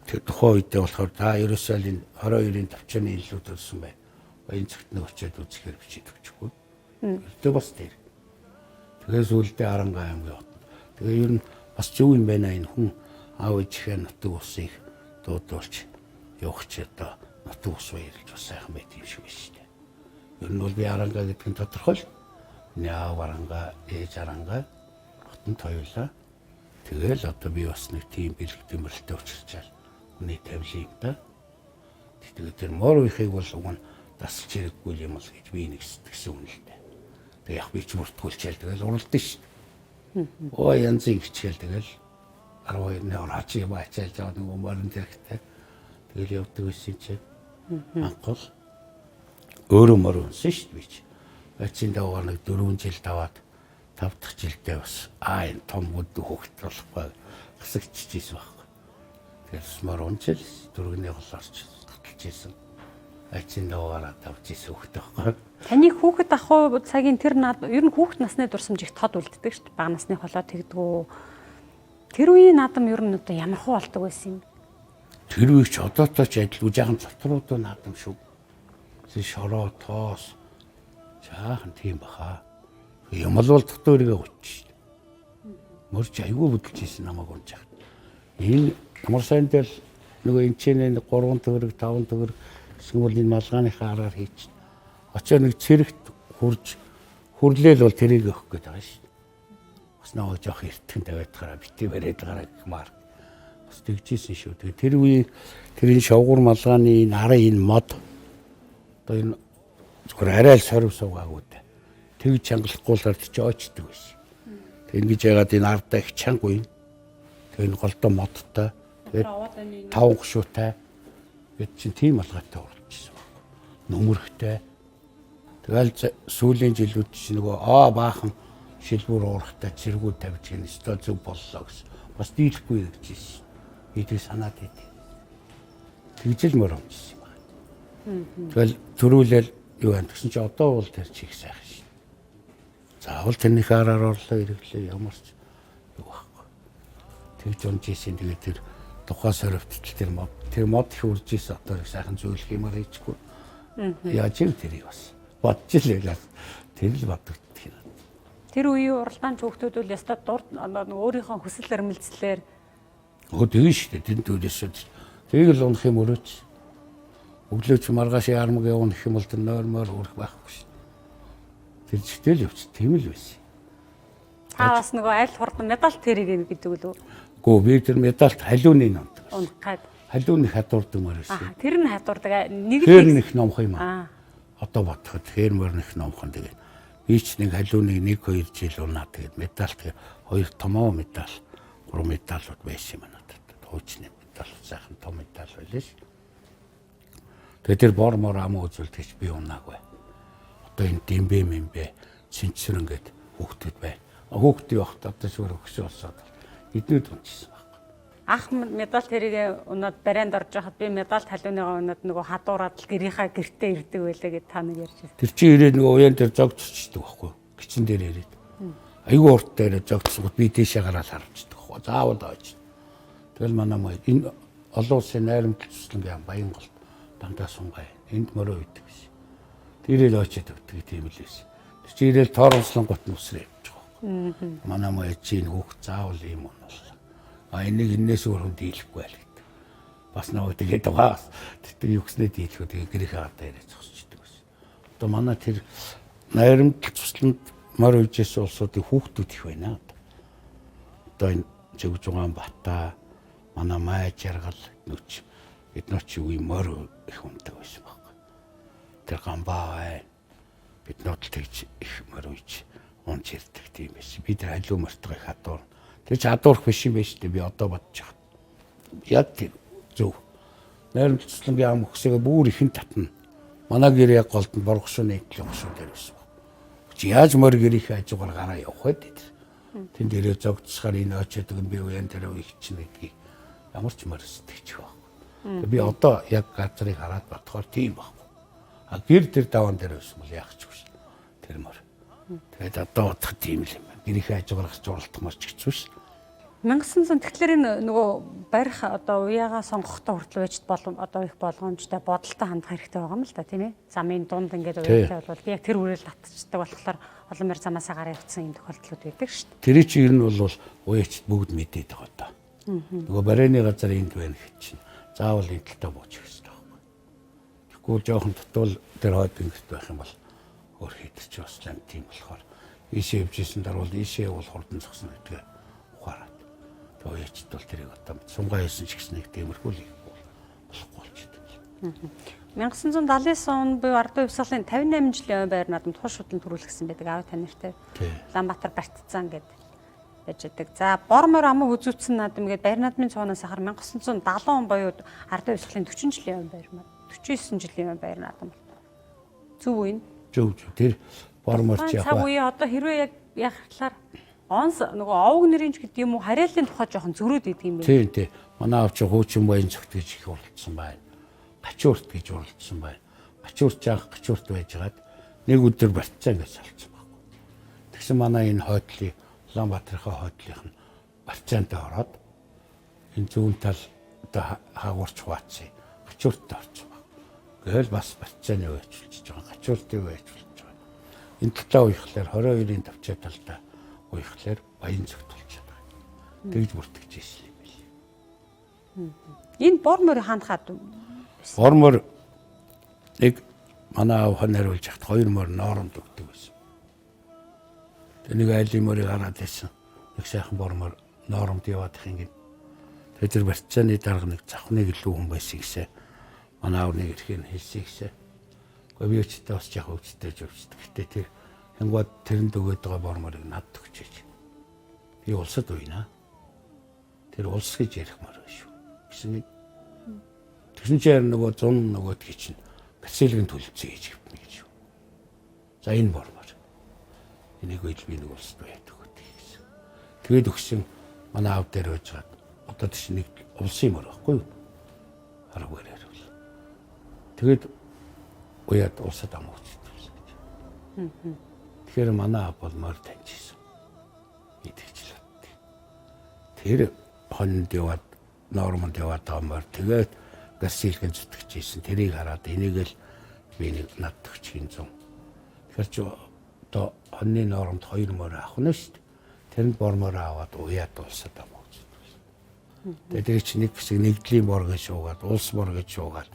Тэр тухайн үедээ болохоор та ерөөсөө л энэ 22-ын товчооны илүү төрсөн байна. Баян цогт нэг очиод үзэхээр бичээд өгчихгүй. Өртөө бас тэр. Тэгээ сүүлдээ Арангаа аймгийн хот. Тэгээ ер нь бас зөв юм байна энэ хүн аав ээжийнхээ нутаг усыг дуудуулж явах чи одоо нутаг ус баярлж бас сайхан байт юм шиг байна шүү дээ. Ер нь бол би Арангаа гэдэг нь тодорхой л. Миний аав Арангаа, ээж Арангаа, хотонд хоёулаа. Тэгэл одоо би бас нэг тийм бэлэг дэмрэлтэй учирчаал хүний тавилын юм да. Тэгээд тэр мор уяхыг бол уг нь дасалж хэрэггүй юм бол гэж би нэг сэтгэсэн үнэ л дээ. Тэгээ яг би ч бүртгүүлчээл тэгэл уралдсан шүү дээ. Оо янзын хичээл тэгэл 12-ны орооч юм ачаалж байгаа нэг морин тэрхтэй. Тэгэл явдаг байсан чи. Анх бол өөрөө мор унсан шүү дээ би чи. Байцын дагуу нэг 4 жил даваад 5 дахь жилдээ бас аа энэ том өд хөөхт болохгүй гасагчижсэн байхгүй. Тэгэл мор унчил дөрвөний голоорч таталж исэн. Айцын дагуугаараа давж исэн хөөхт байхгүй. Таны хүүхэд ах уу цагийн тэр над ер нь хүүхэд насны дурсамж их тод үлддэг шүү дээ. Бага насны холоо тэгдгүү. Тэр үеийн наадам ер нь одоо ямар хуу болдог байсан юм? Тэр үеч одоотой ч адилгүй жаахан цотруудуу наадам шүү. Зэ шороо тоос жаахан тийм баха. Юм л бол дотор өргөө өчч шүү дээ. Мөрч айгүй хөдөлж исэн намайг унж яхад. Энэ ямар сайн дээр нөгөө энэ ч 3 төгрөг 5 төгрөг гэсэн бол энэ малгааныхаа аргаар хийчих. Очоо нэг цэрэгт хурж хүрлээл бол тэрийг өгөх гээд байгаа шүү дээ. Бас нөгөө жоох эртгэн тавиад гараа бити бариад гараа гэх маар. Бас тэгжсэн шүү. Тэгээ тэр үеийн тэрийн шовгур малгааны энэ арын энэ мод одоо энэ зүгээр арай л сорив суугаагүй дээ. Тэгж чангалахгүй л ард чи очдөг байсан. Тэг ингэж яагаад энэ ардаа их чанга үе. Тэг энэ голдоо модтой. Тэгээд таван гушуутай. Гэт чинь тийм малгайтай уралж ирсэн байхгүй. Нүмерхтэй. Тэгэл сүүлийн жилүүд чинь нөгөө аа баахан шилбүр уурахтай цэргүүд тавьж гин өстой зөв боллоо гэсэн. Бас дийлэхгүй гэж ирсэн. Би тэг санаад байд. Тэгжэл мөр өмчсөн юм байна. Тэгэл төрүүлэл юу юм тэгсэн чи одоо бол тэр чих сайхан шин. Заавал тэрнийхээ араар орлоо ирэглээ ямар ч юу байхгүй. Тэгж унж исэн тэгээд тэр тухайн сорвтол тэр мод их үрж исэн одоо их сайхан зөвлөх юмар хийчихгүй. Яаж юм тэрийг бас бодж л байлаа. Тэр л бодогддог юм. Тэр үеийн уралдаан хүүхдүүд бол ястаа дур өөрийнхөө хүсэл эрмэлзлээр Өө тэгэн шүү дээ. Тэнд төлөөсөө тэрийг л унах юм өрөөч. Өглөөч маргааш яармаг явна гэх юм бол тэр нойр мойр өрөх байхгүй шүү. Тэр чигтэл явчих. Тийм л байсан. Та бас нөгөө аль хурдан медаль тэрийг юм гэдэг үү? Гүү би тэр медальт халиуны номдог. Унах гад. Халиуны хадуурдаг мөр байсан. Тэр нь хадуурдаг. Нэг л нэг номх юм аа. Одоо бодоход хээр мөр нэг номхон тэгээд би ч нэг халиуныг 1 2 жил унаа тэгээд медаль тэгээд хоёр томоо медаль, гурван медалууд байсан юм надад. Хуучны медаль сайхан том медаль байлаа ш. Тэгээд тэр бор мор ам үзүүлдэг би унаагүй. Одоо энэ дэмбэ мэмбэ цэнцэр ингээд хүүхдүүд байна. Хүүхдийн багт одоо шүр өгсөн болсоод эднүүд унчихсан байхгүй. Ах медаль тэрийг унаад барайнд орж байхад би медаль халиуныгаа унаад нөгөө хадуураад л гэрийнхаа гэртээ ирдэг байлаа гэд та нэг ярьж байсан. Тэр чинь ирээд нөгөө уян дээр зогцчихдаг байхгүй. Гिचэн дээр ирээд. Айгүй урт дээр зогцсонгот би тийшээ гараад харавчдаг байхгүй. Заавал ойж. Тэгэл манай мой энэ олон улсын найрамдал туслангийн Баянголт дандаа сунгай. Энд мөрөө идэг гэсэн. Тэрэл очиад өгдөг тийм л байсан. Тэр чинь ирээл торомслонгот нь усрээ явж байгаа байхгүй. Манай мой чинь хүүхд заавал ийм юм боллоо. А энийг энээс өөр хүн дийлэхгүй байл гэдэг. Бас нөгөө тэгээд байгаа. Тэр юу гэснээ дийлэхүү тэгээд гэрийнхээ гадаа ирээд зогсчихдаг байсан. Одоо манай тэр найрамдал тусланд мор үйжсэн улсуудын хүүхдүүд их байна. Одоо энэ Зөвжугаан Бата, манай Май Жаргал нүч эднэр чи үе мор их ундаг байсан байхгүй. Тэр гамбаа байна. Бид нар л тэгж их мор үйж унж ирдэг тийм байсан. Би тэр халиу мортгоо их хадуур. Тэр чи хадуурх биш юм байна шүү дээ. Би одоо бодож байгаа. Яг тэр зөв. Найрамдал туслангийн ам өгсөөгөө бүр ихэн татна. Манай гэр яг голд нь боргошууны эдлэн гошуу дээр байсан баг. Чи яаж морь гэрийнхээ хажуугаар гараа явах вэ тэр. Тэнд ирээ зогцсохоор энэ очиод өгн би уян дээр их чинь гэдгийг ямар ч морь сэтгэж байхгүй. Би одоо яг газрыг хараад бодохоор тийм байхгүй. А гэр тэр даваан дээр байсан бол яах ч вэ тэр морь. Тэгээд одоо бодох тийм л юм байна. Гэрийнхээ хажуугаар гарч уралдах морь ч хэцүү шээ. 1900 тэгэхээр энэ нөгөө барих одоо уяагаа сонгохдоо хүртэл байж болом одоо их болгоомжтой бодолтой хандах хэрэгтэй байгаа юм л да тийм ээ. Замын дунд ингээд уяатай бол би яг тэр үрэл татчихдаг болохоор олон мөр замаасаа гараа явцсан юм тохиолдлууд байдаг шүү дээ. Тэр чинь ер нь бол уяачд бүгд мэдээд байгаа даа. Нөгөө барайны газар энд байна гэж чинь заавал энэ талдаа буучих хэрэгтэй байхгүй. Тэгэхгүй жоохон дутуул тэр хойд ингэт байх юм бол өөр хийдэж бас лам тийм болохоор ийшээ явж исэн даруул ийшээ явуул хурдан зогсно гэдгээ ухаарад. Уяачд бол тэрийг одоо сунгаа хийсэн ч гэсэн нэг тиймэрхүү л болохгүй болчихдог. 1979 он буюу Ардын хувьсгалын 58 жилийн байр наадамд туш шудлан төрүүлсэн байдаг аав та нартай. Улаанбаатар Бартцан гэдэг байж байдаг. За бор мор амуу үзүүцсэн наадам гэдэг байр наадмын цоонаас ахаар 1970 он буюу Ардын хувьсгалын 40 жилийн байр маа 49 жилийн байр наадам. Зөв үү энэ? Зөв зөв. Тэр бор мор чи яг. Цаг үе одоо хэрвээ яг яг талаар онс нөгөө овг нэрийн ч гэдэг юм уу харьяалын тухай жоохон зөрөөд идэг юм байна. Тийм тийм. Манай аав чи хуучин баян цогт гэж их уралдсан байна. Гачуурт гэж уралдсан байна. Гачуурт жаах гачуурт байжгаад нэг өдөр Барцаа гэж салцсан байхгүй. Тэгсэн манай энэ хойдлын Улаанбаатарынхаа хойдлынх нь Барцаантай ороод энэ зүүн тал одоо хаагуурч хуваацсан. Гачуурттай орсон баг. Гээл бас Барцааны үечлж байгаа. Гачууртын үечлж байгаа. Энэ талаа уяхлаар 22-ын тавчаа талдаа уяхлаар баян цогт болчиход байгаа. Тэгж бүртгэж ирсэн юм байл. Энэ бор морь хаанхаад бор морь нэг манай аав ханируулж хат хоёр морь нооронд өгдөг байсан. Тэгээ нэг айлын морийг хараад байсан. Нэг сайхан бор морь нооронд яваад их ингэ. Тэгээ тэр Барцааны дарга нэг завхныг илүү хүн байсан гэсэн. Манай аав нэг ирэхийг хэлсэн гэсэн. Гэхдээ би өчтөө бас яах өвчтэй жөвчдөг. Гэтэ тэр хянгууд тэрэнд өгөөд байгаа бор морийг надад өгчээч. Би улсад уйна. Тэр улс гэж ярих мор шүү. Гэсэн. Тэгсэн чинь нөгөө зун нөгөөдгийг чинь гацэлгэн төлөвцөө хийж хөвтнө гэж юу. За энэ бор мор. Энийг үйл би нэг улсад уяад өгөөд гэсэн. Тэгээд өгсөн манай аав дээр байж гад одоо тийш нэг улсын мор байхгүй юу? Хараагүй ярил. Тэгээд уяад улсад ам өгч гэсэн гэж. Тэгэхээр манай аав бол морь таньжсэн. Итгэжл бат. Тэр хонд яваад Норманд яваад байгаа морь. Тэгээд гасилгэн зүтгэж ийсэн. Тэрийг хараад энийг л би нэг над төгчгийн зун. Тэгэхээр чи одоо хоньны нормд 2 морь авах нь шүү дээ. Тэрэнд бор морь аваад уяад улсад амаа гэж. Тэгээд тэр чинь нэг хэсэг нэгдлийн бор гэж шуугаад, улс бор гэж шуугаад,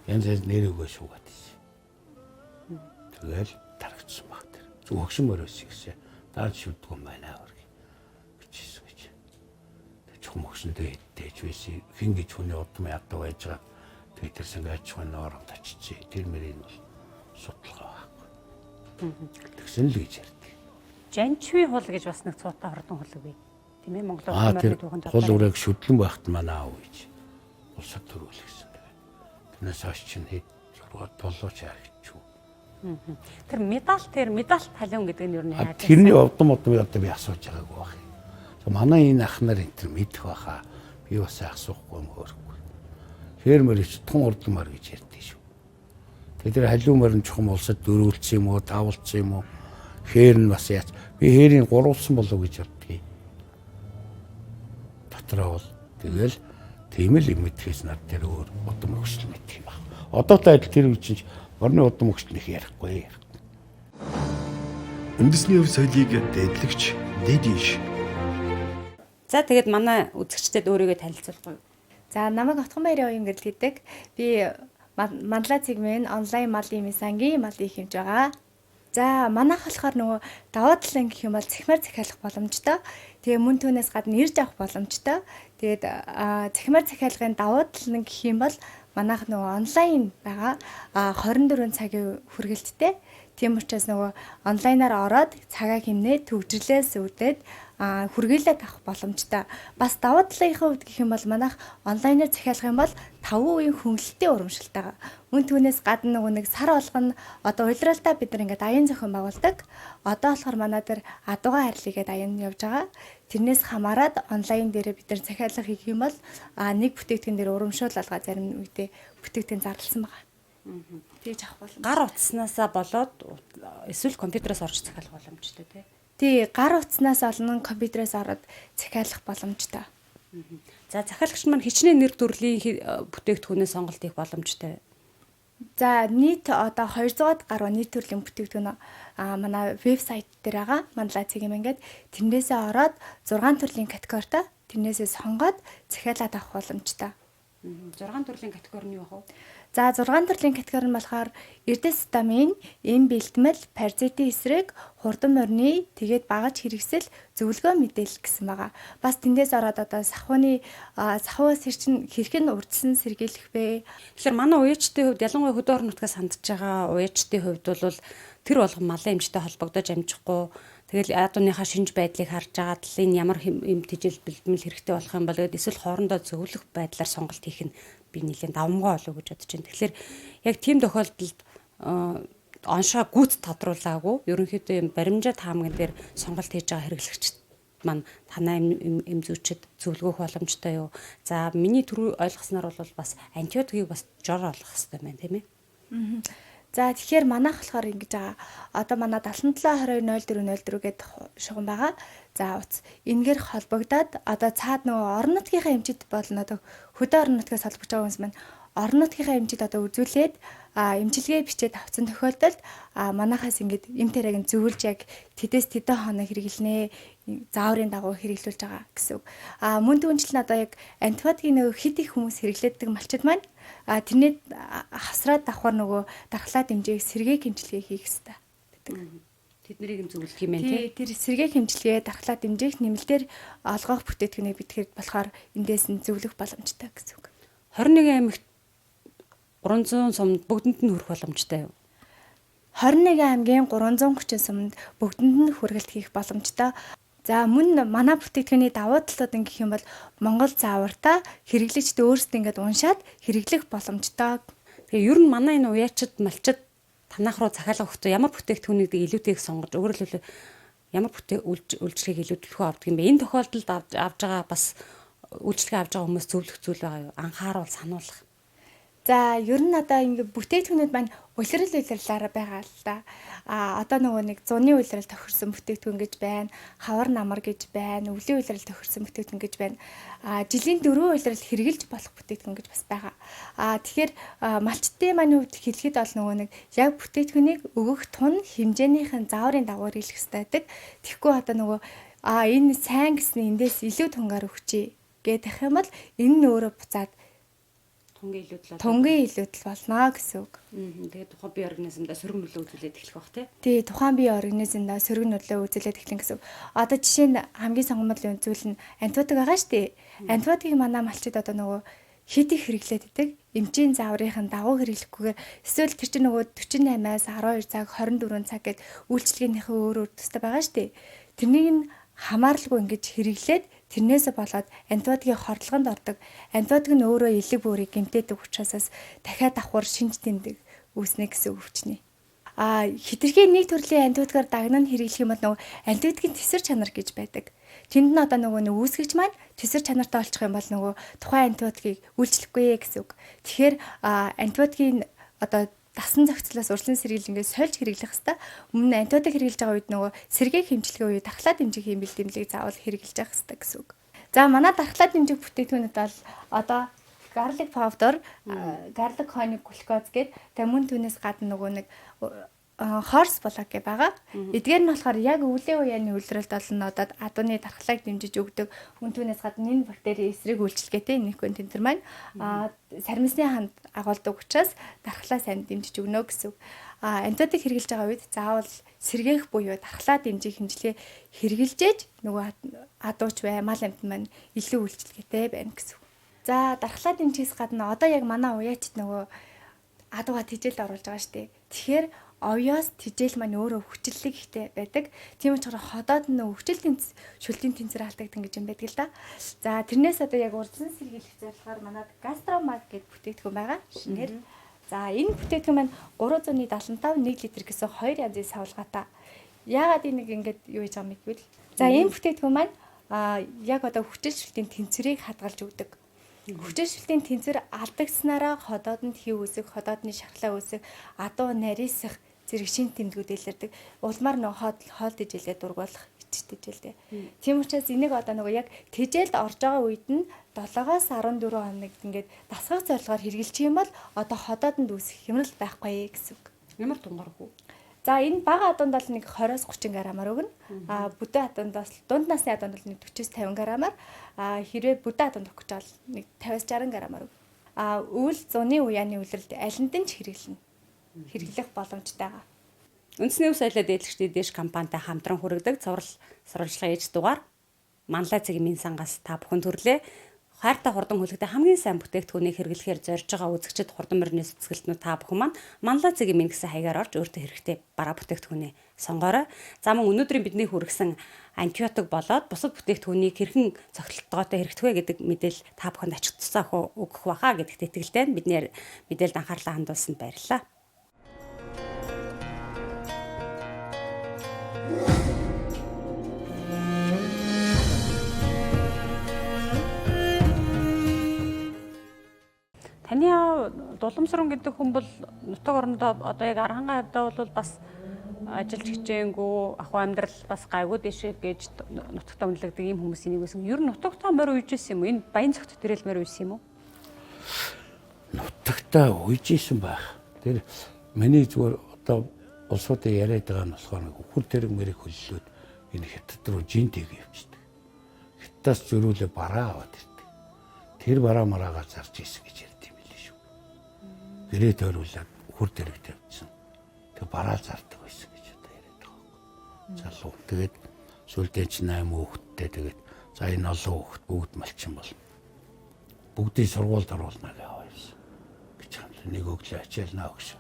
янз янз нэр өгөө шуугаад ийсэн. Тэгэл тарагдсан баг тэр. Зүг хөгшин морь байсан гэсэн. Даад шүдгүн юм байна гэж хэлсэн гэж. Тэг чухам хөгшөндөө хэдэж байсан. Хин гэж хүний удам ядуу байж байгаа. Тэгээд тэр санг аж ахуйн норомд очижээ. Тэр мөрийг бол судалгаа байхгүй. Тэгсэн л гэж ярьдаг. Жанчвын хул гэж бас нэг цуутай хордон хулаг бий. Тийм ээ, Монгол морины түүхэн хул үрээг шүдлэн байхад манай аав гэж улсад төрүүлсэн. Тэгээд тэрнээс хойш чинь хэд 6 7 ч харагдчихв. Тэр медаль тэр медаль талиун гэдэг нь юу нэ яаж? Тэрний удам удам одоо би асууж байгаагүй байх юм. Манай энэ ах нар энэ төр мэдэх байхаа. Би бас асуухгүй юм хөөрөхгүй. Хээр мөрч тун урдан мөр гэж ярьдаг шүү. Тэгээд тэр халиун мөр нь чухам улсад дөрүүлсэн юм уу, тавуулсан юм уу? Хээр нь бас яац. Би хээрийг гурвуулсан болов гэж боддгийг. Дотроо бол тэгэл тийм л юм мэдхээс над тэр өөр удам өгсөл мэдэх юм байна. Одоотой адил тэр үе чинь морины удам өгсөл нэх ярихгүй. Үндэсний өв соёлыг дээдлэгч дэдиш. За тэгээд манай үзэгчдэд өөрийгөө танилцуулах уу? За намайг Отгонбаяр оюун гэдэг. Би Манлай цэгмэн онлайн малын мисангийн малын хэмж байгаа. За манайх болохоор нөгөө даваа талын гэх юм бол цахимаар захиалах боломжтой. Тэгээ мөн түүнээс гадна ирж авах боломжтой. Тэгээд цахимаар захиалгын давуу тал нь гэх юм бол манайх нөгөө онлайн байгаа. 24 цагийн хүргэлттэй. Тийм учраас нөгөө онлайнаар ороод цагаа хэмнээ төгжрлээс үүдээд хүргээлээд авах боломжтой. Бас давуу талынхаа хувьд гэх юм бол манайх онлайнаар захиалах юм бол 5% хөнгөлөлтийн урамшилтай байгаа. Мөн түүнээс гадна нөгөө нэг сар болгоно одоо улиралдаа бид нар ингээд аян зохион байгуулдаг. Одоо болохоор манай дээр адууга харилыг гээд аян явж байгаа. Тэрнээс хамаарат онлайн дээрээ бид нар захиалга хийх юм бол нэг бүтээгдэхүүн дээр урамшуул алгаа зарим үедээ бүтээгдэхүүн зарласан байгаа. Тэгж авах боломж. Гар утаснаасаа болоод эсвэл компьютероос орж захиалах боломжтой тий. Тий, гар утаснаас олон компьютероос ороод захиалах боломжтой. За захиалагч маань хичнээн нэр төрлийн бүтээгдэхүүнээ сонголт хийх боломжтой. За нийт одоо 200-аад гаруй нийт төрлийн бүтээгдэхүүн манай вебсайт дээр байгаа. Манлай цэг юм ингээд тэрнээсээ ороод 6 төрлийн категоритой тэрнээсээ сонгоод захиалаад авах боломжтой. 6 төрлийн категори нь юу вэ? За 6 төрлийн категори нь болохоор эрдэс витамин, эм бэлтгэл, паразитын эсрэг, хурдан морины, тэгээд багаж хэрэгсэл, зөвлөгөө мэдээлэл гэсэн байгаа. Бас тэндээс ороод одоо сахууны сахууас хэрчин хэрхэн урьдчилан сэргийлэх вэ? Тэгэхээр манай уяачдын хувьд ялангуяа хөдөө орон нутгаас хандж байгаа уяачдын хувьд бол тэр болгон малын эмчтэй холбогдож амжихгүй. Тэгэл адууныхаа шинж байдлыг харж агаад л энэ ямар эм тэжээл бэлтгэл хэрэгтэй болох юм бол гэд эсвэл хоорондоо зөвлөх байдлаар сонголт хийх нь би нэлээд давамгай болов гэж бодож байна. Тэгэхээр яг тийм тохиолдолд оншоо гүт тодруулаагүй ерөнхийдөө юм баримжаа таамган дээр сонголт хийж байгаа хэрэглэгчд маань танай эм зүйчид зөвлөгөөх боломжтой юу? За миний түрүү ойлгосноор бол бас антибиотикийг бас жор олох хэрэгтэй байна, тийм ээ? За тэгэхээр манайх болохоор ингэж байгаа. Одоо манай 77 22 04 04 гэдэг шугам байгаа. За утас энгээр холбогдоод одоо цаад нөгөө орон нутгийнхаа эмчид болно, одоо хөдөө орон нутгаас холбогдож байгаа хүмүүс маань орон нутгийнхаа эмчид одоо үзүүлээд эмчилгээ бичээд авсан тохиолдолд манайхаас ингэж эм тариаг нь зөвлөж яг тэдээс тэдэн хоног хэрэглэнэ, зааврын дагуу хэрэглүүлж байгаа гэсэн үг. Мөн түнчлэн одоо яг антибиотикийн нөгөө хэд их хүмүүс хэрэглэдэг малчид маань тэрний хавсраад давхар нөгөө дархлаа дэмжээх сэргээх хэмжилгээ хийх хэрэгтэй гэдэг. Тэднийг юм зөвлөх юм байна тий. Тэр сэргээх хэмжилгээ дархлаа дэмжээх нэмэлтээр олгох бүтээгдэхүүнийг битгэхэд болохоор эндээс нь зөвлөх боломжтой гэсэн үг. 21 аймагт 300 сумд бүгдэнд нь хүрэх боломжтой юу? 21 аймгийн 330 сумд бүгдэнд нь хүргэлт хийх боломжтой. За мөн манай бүтээгдэхүүний давуу талууд гэх юм бол Монгол заавартаа хэрэглэгчд өөрсдөө ингээд уншаад хэрэглэх боломжтой. Тэгээ ер нь манай энэ уяачд малчид танах руу захиалга өгөхдөө ямар бүтээгдэхүүнийг илүүтэйг сонгож өөрөөр хэлбэл ямар үйлчлэгийг илүү түлхүү авдаг юм бэ? Энэ тохиолдолд авж байгаа бас үйлчлэгээ авж байгаа хүмүүс зөвлөх зүйл байгаа юу? Анхааруул, сануулах. За ер нь одоо ингээд бүтээгдэхүүнүүд маань Улирал улирлаараа байгаа л да. А одоо нөгөө нэг зуны улирал тохирсон бүтээгдэхүүн гэж байна, хавар намар гэж байна, өвлийн улирал тохирсон бүтээгдэхүүн гэж байна. А жилийн 4 улирал хэрэгжилж болох бүтээгдэхүүн гэж бас байгаа. А тэгэхээр малчдын маань хувьд хэлэхэд бол нөгөө нэг яг бүтээгдэхүүнийг өгөх тун хэмжээнийхэн зааврын дагуу хэрэглэх хэрэгтэй байдаг. Тэгэхгүй одоо нөгөө энэ сайн гэсний эндээс илүү тунгаар өгчээ гэдэг юм бол энэ нь өөрөө буцаад Тунгийн илүүдэл болно гэсэн үг. Тэгээд тухайн бие организмдаа сөрөг нөлөө үзүүлээд эхлэх бах тий. Тий, тухайн бие организмдаа сөрөг нөлөө үзүүлээд эхлэн гэсэн үг. Одоо жишээ нь хамгийн сонгомол зүйл нь антибиотик байгаа шүү дээ. Антибиотикийг манай малчид одоо нөгөө хэд их хэрэглээд идэг. Эмчийн зааврынхын дагуу хэрэглэхгүйгээр эсвэл тэр чинь нөгөө 48-аас 12 цаг, 24 цаг гэд үйлчилгээнийхээ өөр өөр төстэй байгаа шүү дээ. Тэрнийг нь хамааралгүй ингэж хэрэглээд тэрнээсээ болоод антибиотикийн хордлогонд ордог. Антибиотик нь өөрөө элэг бүрийг гэмтээдэг учраас дахиад давхар шинж тэмдэг үүснэ гэсэн өвчнө. А хитрхи нэг төрлийн антибиотикаар дагнан хэрэглэх юм бол нөгөө антибиотикийн тэсвэр чанар гэж байдаг. Тэнд нь одоо нөгөө нэг үүсгэгч маань тэсвэр чанартай олчих юм бол нөгөө тухайн антибиотикийг үйлчлэхгүй гэсэн үг. Тэгэхээр антибиотикийн одоо дасан зохицлоос урьдчилан сэргийл ингээд сольж хэрэглэх хэвээр. Өмнө нь антибиотик хэрэглэж байгаа үед нөгөө сэргээх хэмжлэгийн үед дархлаа дэмжих хиймэл дэмлэгийг заавал хэрэглэж явах хэвээр гэсэн үг. За манай дархлаа дэмжих бүтээгдэхүүнүүд бол одоо garlic powder, garlic honey glucose гээд тэг мөн түүнээс гадна нөгөө нэг хорс болог гэ байгаа. Эдгээр нь болохоор яг өвлийн уяаны үлрэлт бол нь одоо адууны дархлааг дэмжиж өгдөг. Мөн түүнээс гадна энэ бактери эсрэг үйлчилгээтэй никон тентэр маань сармисны ханд агуулдаг учраас дархлаа сайн дэмжиж өгнө гэсэн үг. Антибиотик хэрэглэж байгаа үед заавал сэргээх буюу дархлаа дэмжих хэмжлэгээ хэрэглэжээж нөгөө адууч бай, мал амьтан маань илүү үйлчилгээтэй байна гэсэн үг. За дархлаа дэмжихээс гадна одоо яг манай уяачд нөгөө адууга тэжээлд оруулж байгаа шүү дээ. Тэгэхээр овёос тижэл маань өөрөө хүчлэлэг ихтэй байдаг. Тийм учраас ходоод нөө хүчил тэнц шүлтийн тэнцвэр алдагдсан гэж юм байдаг л да. За тэрнээс одоо яг урдсан сэргийлэх зорилгоор манад гастромаг гэдэг бүтээгдэхүүн байгаа. Шинээр. За энэ бүтээгдэхүүн маань 375 1 литр гэсэн хоёр янзын савлгаатай. Яагаад энийг ингээд юу хийж байгаа юм бэ гэвэл за энэ бүтээгдэхүүн маань яг одоо хүчил шүлтийн тэнцвэрийг хадгалж өгдөг. Хүчил шүлтийн тэнцвэр алдагдсанараа ходоодонд хив үүсэх, ходоодны шархлаа үүсэх, адуу нарийсах зэрэг шин тэмдгүүд илэрдэг. Улмаар нөгөө хоол тэжээлээ дургуулах ичж тэжээлтэй. Тийм учраас энийг одоо нөгөө яг тэжээлд орж байгаа үед нь 7-оос 14 хоног ингээд дасгах зорилгоор хэрэглэчих юм бол одоо ходоодонд үүсэх хямрал байхгүй гэсэн үг. Ямар тунгаар хүү? За энэ бага адуунд бол нэг 20-оос 30 грамаар өгнө. А бүдүүн адуунд бас дунд насны адуунд бол нэг 40-50 грамаар. А хэрвээ бүдүүн адуунд өгөх гэж бол нэг 50-60 грамаар өгнө. А өвөл зуны уяаны үлрэлт алинд нь ч хэрэглэнэ. Хэрэглэх боломжтой байгаа. Үндэсний өв соёлоо дээдлэгчдийн дэш компанитай хамтран хүргэдэг цуврал сурвалжлагын ээж дугаар Манлай цэгийн минь сангаас та бүхэн төрлөө. Хайртай хурдан хүлэгтэй хамгийн сайн бүтээгдэхүүнийг хэрэглэхээр зорж байгаа үзэгчид хурдан морины сэтгэлтнүүд та бүхэн маань Манлай цэгийн минь гэсэн хаягаар орж өөртөө хэрэгтэй бараа бүтээгдэхүүнээ сонгоорой. За мөн өнөөдрийн бидний хүргэсэн антибиотик болоод бусад бүтээгдэхүүнийг хэрхэн цогцолтгоотой хэрэгтэх вэ гэдэг мэдээлэл та бүхэнд ач тусаа өгөх байхаа гэдэгт итгэлтэй байна. Бидний мэдээлэлд анхаарлаа хандуулсанд баярлалаа. Таны аав Дуламсран гэдэг хүн бол нутаг орондоо одоо яг Архангай хавьдаа бол бас ажиллаж хичээнгүй, ахуй амьдрал бас гайгүй дэшээ гэж нутагтаа үнэлэгдэг ийм хүмүүсийн нэг байсан. Ер нь нутагтаа морь уйж исэн юм уу? Энэ баян цогт тэрэл морь уйсан юм уу? Нутагтаа уйж исэн байх. Тэр миний зүгээр одоо улсуудын яриад байгаа нь болохоор үхэр тэрэг мэрэг хөллөөд энэ хятад руу жин тэг явчихдаг. Хятадаас зөрүүлээ бараа аваад ирдэг. Тэр бараа мараагаа зарж исэн гэж ярьд юм билээ шүү. Гэрээ тойруулаад үхэр тэрэг тавьчихсан. Тэг бараа зардаг байсан гэж одоо яриад байгаа байхгүй. Залуу. Тэгээд сүүлдээ чинь 8 хүүхэдтэй тэгээд за энэ олон хүүхэд бүгд малчин болно. Бүгдийг сургуульд оруулна гэж аваа явсан. Гэж юм. Нэг өглөө ачаалнаа өгш.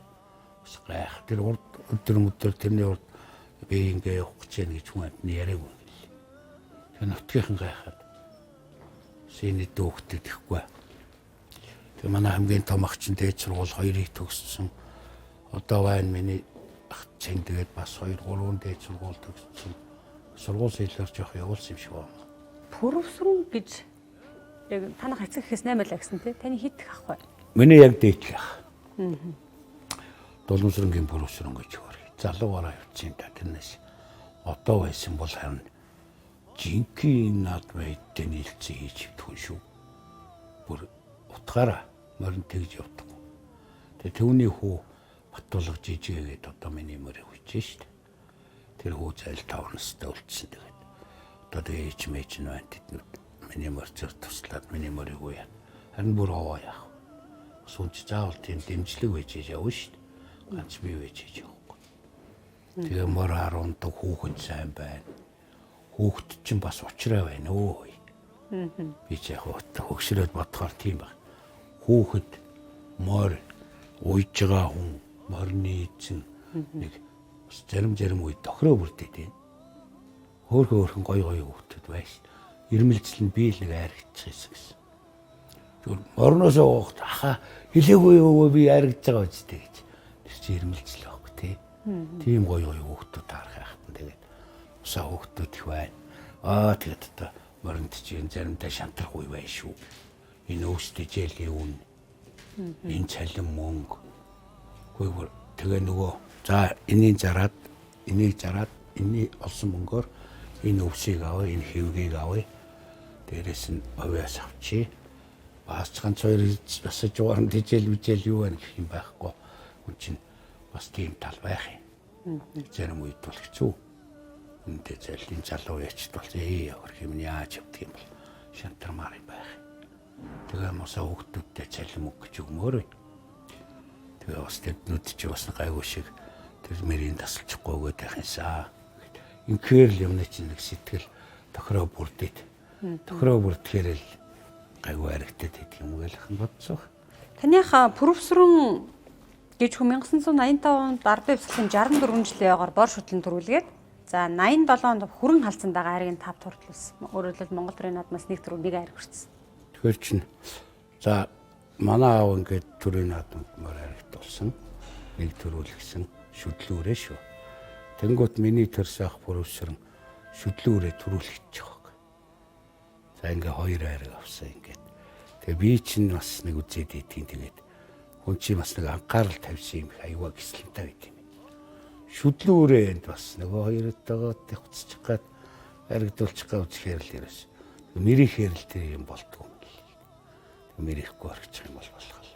Бас гайх. Тэр урд өдөр тэрний урд би ингээ явах гэж яана гэж хүн амтны яриаг юм гэлээ. Тэр нутгийнхан гайхаад. Синий дүүхтэй тэхгүй. Тэр манай хамгийн том ах чинь дээд сургууль 2-ыг төгссөн. Одоо байна миний ах чинь тэгээд бас 2 3 дээд сургууль төгссөн. Сургууль хэлээр жоох явуулсан юм шиг байна. Пүрвсрэн гэж яг танах эцэг гэхээс 8 л гэсэн тий. Таны хэд ах вэ? Миний яг дээдлэх ах. Дуламсрангийн бүрүүсрэн гэж хөр. Залуугаараа явчихсан юм да тэрнээс. Одоо байсан бол харин жинхэнэ наадмын эдтэй нийлцэн хийж явдаг шүү. Бүр утгаараа морин тэгж явдаг. Тэгээ түүний хүү Батулга жижигээд одоо миний морийг хүчээ шүү дээ. Тэр хүү зайл 5 настай үлдсэн тэгээд. Одоо тэгээ ээж мэж нь байна тэднүүд миний морь зөр туслаад миний морийг уяа. Харин бүр овоо яах вэ? Бас үн чи заавал тийм дэмжлэг байж явна шүү дээ. Ганц би байж явахгүй. Тэгээ мор харуундаг хүүхэн сайн байна. Хүүхэд чинь бас учраа байна өө. Би ч яг хөгшрөөд бодохоор тийм баг. Хүүхэд морь уйж байгаа хүн морины эзэн нэг бас зарим үед тохироо бүрдээд байна. Хөөхөн гой гой хүүхдүүд байж. Ирмэлзэл нь би л нэг айрагдчихсан гэсэн. Зүгээр морноос уухт аха хэлээгүй юу би айрагдж байгаа үстэй гэж. Тэр чинь ирмэлзэл байхгүй тий. Тийм гой гой хүүхдүүд таарах яхтан тэгээд усаа хүүхдүүд их байна. Аа тэгээд одоо моринд чинь заримдаа шантрах үе байна шүү. Энэ өөстөө жээлийн үн. Энэ цалин мөнгө. Гүйгээр тэгээ нөгөө за энийг зараад энэний олсон мөнгөөр энэ өвсийг авъя, энэ хэвгийг авъя. Дээрээс нь овоос авчи. Бас ганц хоёр асаж уурн тижэл бижэл юу байна гэх юм байхгүй. Хүн чинь бас тийм тал байх юм. Зарим үед бол хэцүү. Үнтэй зайлын залуу ячд бол явах юм яаж явдаг юм бол шантармаар юм байх. Тэгээ мосоо хүүхдүүдтэй цалин мөнгө гэж өгмөр байна. Тэгээ бас тэднүүд чи бас гайгүй шиг тэр мөрийн тасалчихгүй өгөөд байх юмсаа. Инхээр л юмны чинь нэг сэтгэл тохироо бүрдээд. Тохироо бүрдэхээр л гайгүй харагдаад идэх юм гээл хан бодсоо. Таных профессорын гэж хүн 1985 онд Ардын хувьсгалын 64 жилийн яваагаар бор шүтлэн төрүүлгээд за 87 онд хүрэн халдсан дагаа айргийн 5 турдлуулсан. Өөрөөр хэлбэл Монгол төрийн наадмаас нэг төрөв нэг айраг хүртсэн. Тэгэхээр чинь за манай аав ингээд төрийн наадманд мөр айрагт болсон. Нэг төрүүлгсэн шүдлүүрээ шүү. Тэнгүүт миний төрс ах профессор шүдлүүрээ төрүүлчихэж байгаа. За ингээ хоёр айраг авсан ингээд. Тэгээ би чинь бас нэг үзээд идэх тэгээд хүн чинь бас нэг анхаарал тавьсан юм их аюуа гислэнтэй байт юм. Шүдлүүрээ энд бас нөгөө хоёртойгоо тавцчих гад аригдуулчих гад үзэхээр л ерөөс. Мэрийхээр л тэр юм болдгоо юм л. Мэрихгүй орчих юм бол болох л.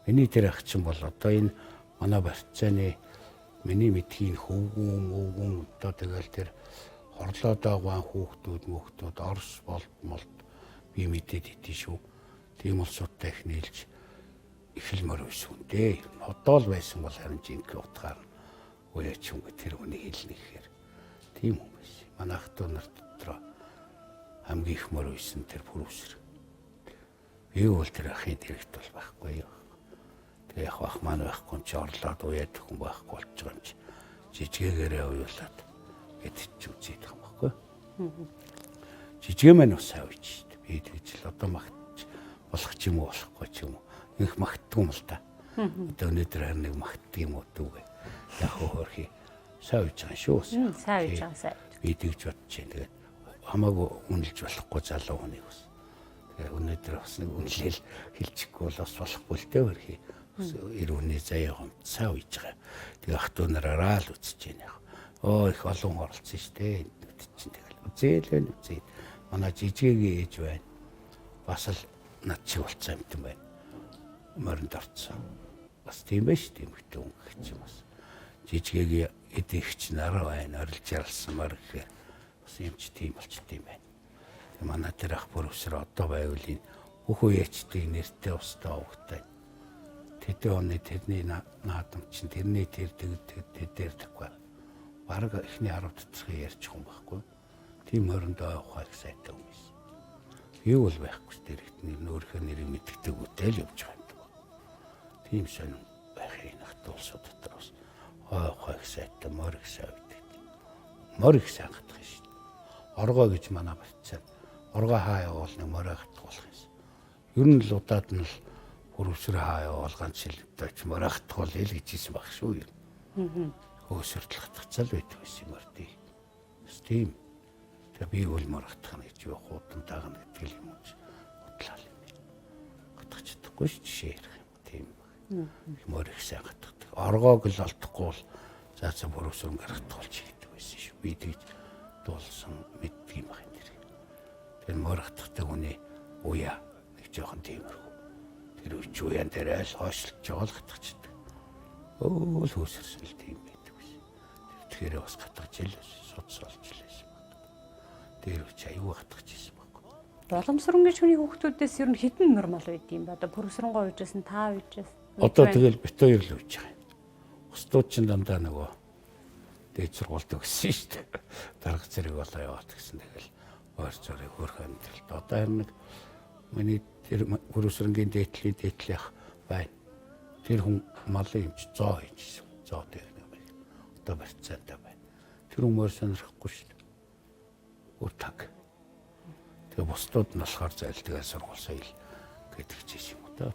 Миний тэр ах чинь бол одоо энэ манай барьцааны миний мэдхийн хөвгүүн мөвгүүн одоо тэгэл тэр хорлоод байгаа хүүхдүүд мөхтүүд Орос болт молт би мэдээд идэв шүү. Тийм улсуудтай их нийлж их л мөр байсан хүн дээ. Одоо л байсан бол харин жинхэнэ утгаар нь уяач юм тэр хүнийг хэлнэ гэхээр тийм хүн байсан. Манай ах トゥ нар дотроо хамгийн их мөр байсан тэр бүрүүсэр. Би бол тэр ахын дэрэгт бол байхгүй юу. Тэгээ яг ах маань байхгүй чи орлоод уяад хүн байхгүй болж байгаа юм чи жижигээрээ уяулаад гэд чи үзээд байгаа юм байхгүй. Жижиг маань бас сайн үеч шүү дээ. Би тэгж л одоо магтж болох ч юм уу болохгүй ч юм уу. Инх магтдгүй юм л та. Одоо өнөөдөр харин нэг магтдаг юм уу дүүгээ. Яг хөөрхий сайн үеж байгаа шүү. Сайн үеж байгаа сайн. Би тэгж бодож чинь тэгээд хамаагүй үнэлж болохгүй залуу хүнийг бас. Тэгээ өнөөдөр бас нэг үнэлэл хэлчихгүй бол бас болохгүй л дээ хөөрхий. Ирүүний заяа гомцсаа үеж байгаа. Тэгээ ах トゥ нараараа л үзэж байна яг. Оо их олон оролцсон шүү дээ. Энд чинь тэгэл үзээл байна үзээ. Манай жижигийн ээж байна. Бас л над шиг болцсон юм байна. Моринд орцсон. Бас тийм байж тийм хтэн өнгө гэж юм бас. Жижигийн эдэгч нар байна. Орилж ялсан мор гэхээр бас юм чи тийм болчт юм байна. Тэгээ манай тэр ах бүрвсэр одоо байвал энэ бүх үеэчдийг нэртэй устай овогтой. Тэдэн оны тэрний наадам чинь тэрний тэр тэр тэгэхгүй. Бараг эхний 10 доторхын ярьчих юм байхгүй. Тийм морондоо явах их сайтай юм байсан. Юу бол байхгүй тэр ихтний нөөрхөө нэрийг мэддэг үтэл явж байгаа юм. Тийм сонин байх юм ах улсууд дотор бас ойх их сайтай мор их сайн байдаг. Мор их сайн гатах юм шүү дээ. Оргоо гэж манай барьцаа. Оргоо хаа явуул нэг морь гатах болох юмсан. Ер нь л удаад нь л хөрвсөр хаа явуул ганц шилбтэй ч морь гатах бол ил гэж хэлсэн баг шүү юм. Хөөсөртөл гатгацал байдаг байсан юм ардыг. Бас тийм. Тэгээ би бол мор гатах нь гэж юу хуудан таагна гэдэг юм уу удлаа юм. Гатгах чадахгүй ш жишээ ярих юм. Тийм. Морь их сайн гатгадаг. Оргоог л олдохгүй бол за за бүрөөсөрөн гаргах болчих гэдэг байсан шүү. Би тэгж дуулсан мэддэг юм байна тэр. Тэр морь хатгатай хүний уяа нэг жоохон тиймэрхүү. Тэр үуч уяан дээр айл хойшлж байгаа л хатгачдаг. Өөл хөөсөрсөн л тийм байдаг байсан. Тэр тэгэхээр бас хатгаж ил судас олж лээсэн баг. Тэр үуч аюу хатгаж исэн баг. Боломсрон гэж хүний хүүхдүүдээс ер нь хэдэн нормал байд юм бэ? Одоо пүрсрэнгоо үйжсэн, та үйжсэн. Одоо тэгэл бит хоёр л үйж байгаа юм. Бусдууд чинь дандаа нөгөө дээд сургуульд өгсөн шүү дээ. Дарга зэрэг болоо яваад гэсэн тэгэл ойр зургийг хөөх амьдралд. Одоо харин нэг миний тэр Бүрүүсрэнгийн дээдлийн дээдлийнх байна. Тэр хүн малын эмч зоо хийжсэн. Зоо техник юм. Одоо барьцаантай байна. Тэр хүн морь сонирхохгүй шүү дээ. Өөр таг. Тэгээ бусдууд нь болохоор зайл тэгээ сургууль соёл гэдэг чинь юм уу даа.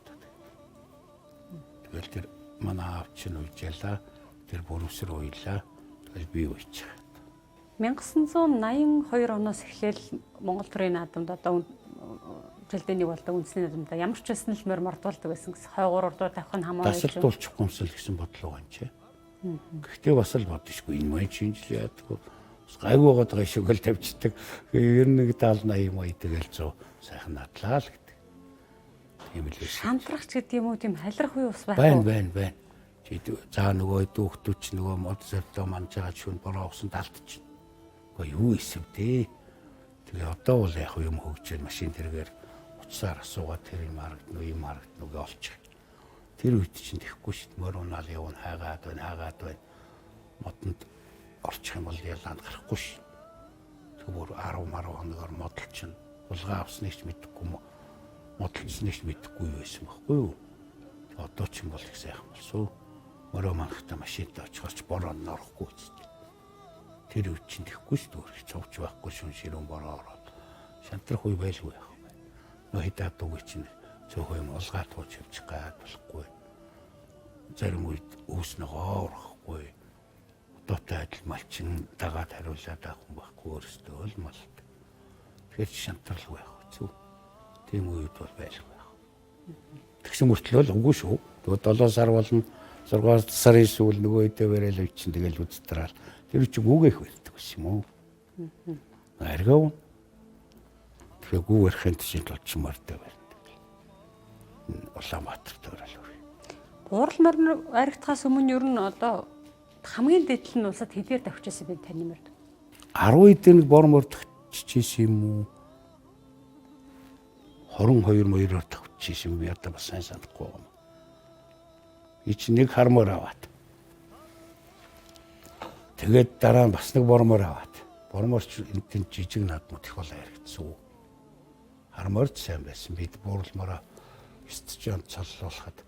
Тэгэл тэр манай аав чинь уйжээлаа. Тэр бүрүүсэр уйлаа. Тэгэл би уйчих. 1982 оноос эхлээл Монгол төрийн наадамд одоо жилдээ нэг болдог үндэсний наадамд ямар ч байсан л морь мордуулдаг байсан гэсэн хойгуур урдуу тавих нь хамаагүй. Дасалдуулчих гомсол гэсэн бодлого юм чи. Гэхдээ бас л бодшгүй энэ мөн шинжил яадаг. Бас гайгүй байгаад байгаа шиг л тавьчихдаг. 91 70 80 маяг тэгэл зөө сайхан надлаа л гэдэг. Тийм л байсан. Шантрах ч гэдэг юм уу тийм халирах үе ус байх уу? Байна байна. За нөгөө дүүхтүүд чи нөгөө мод зөрдөө манж байгаа шүн бороо усан талдчихна. Гэхдээ юу ирэв дээ. Тэгээ одоо бол яг юм хөгжөөд машин тэргээр утсаар асуугаад тэр юм харагдана уу, юм харагдана уу гэж олчих. Тэр үед чинь тэхгүй шүү дээ. Морь унаал явна, хайгаад байна, хайгаад байна. Модонд орчих юм бол ялаанд гарахгүй шүү. Тэг бүр 10 10 хоногор модол чинь булгаа авсныг ч мэдэхгүй модолцсныг ч мэдэхгүй юу байсан байхгүй юу. Одоо ч юм бол их сайхан болсон. Морөө манхтай машинтай очихоор ч бороо орохгүй үсттэй. Тэр үед чинь тэхгүй шүү дээ. Цовч байхгүй шүн ширүүн бороо ороод шантрах үе байлгүй яах вэ? Нөө хэд адуугүй чинь цөөхөн юм улгаа тууч явчих гад болохгүй. Зарим үед өөс ногоо орохгүй. Одоотой адил малчин дагаад хариулаад авах хүн байхгүй өөрөөсөө л малт. Тэгэхээр шантралгүй яах вэ? Зүг. Тийм үед бол байлгүй яах. Тэгсэн мөртлөө л үгүй шүү. Тэгээ 7 сар болно 6 сарын сүүл нөгөө хэдэ барайл үучин тэгэл үздраал. Тэр чинь гүүгэх барьдаг байсан юм уу? Аргав. Тэгэхээр гүү барихын чинь тулд чимартай барьдаг. Улаанбаатар төрөл үр. Буурал морь аригдахаас өмнө ер нь одоо хамгийн дээдл нь улсад хэдээр давхижсэн бэ таны морд? 10 эдгээр нэг бор мор тавьчихсэн юм уу? 22 моёроор тавьчихсан юм би одоо бас сайн санахгүй байна. Би чинь нэг хармаар аваад. Тэгээд дараа нь бас нэг бормоор аваад. Бормоор ч энэ жижиг наадмууд их болоо яригдсан. Хармаар ч сайн байсан. Бид буурлмороо 9 цоллуулахад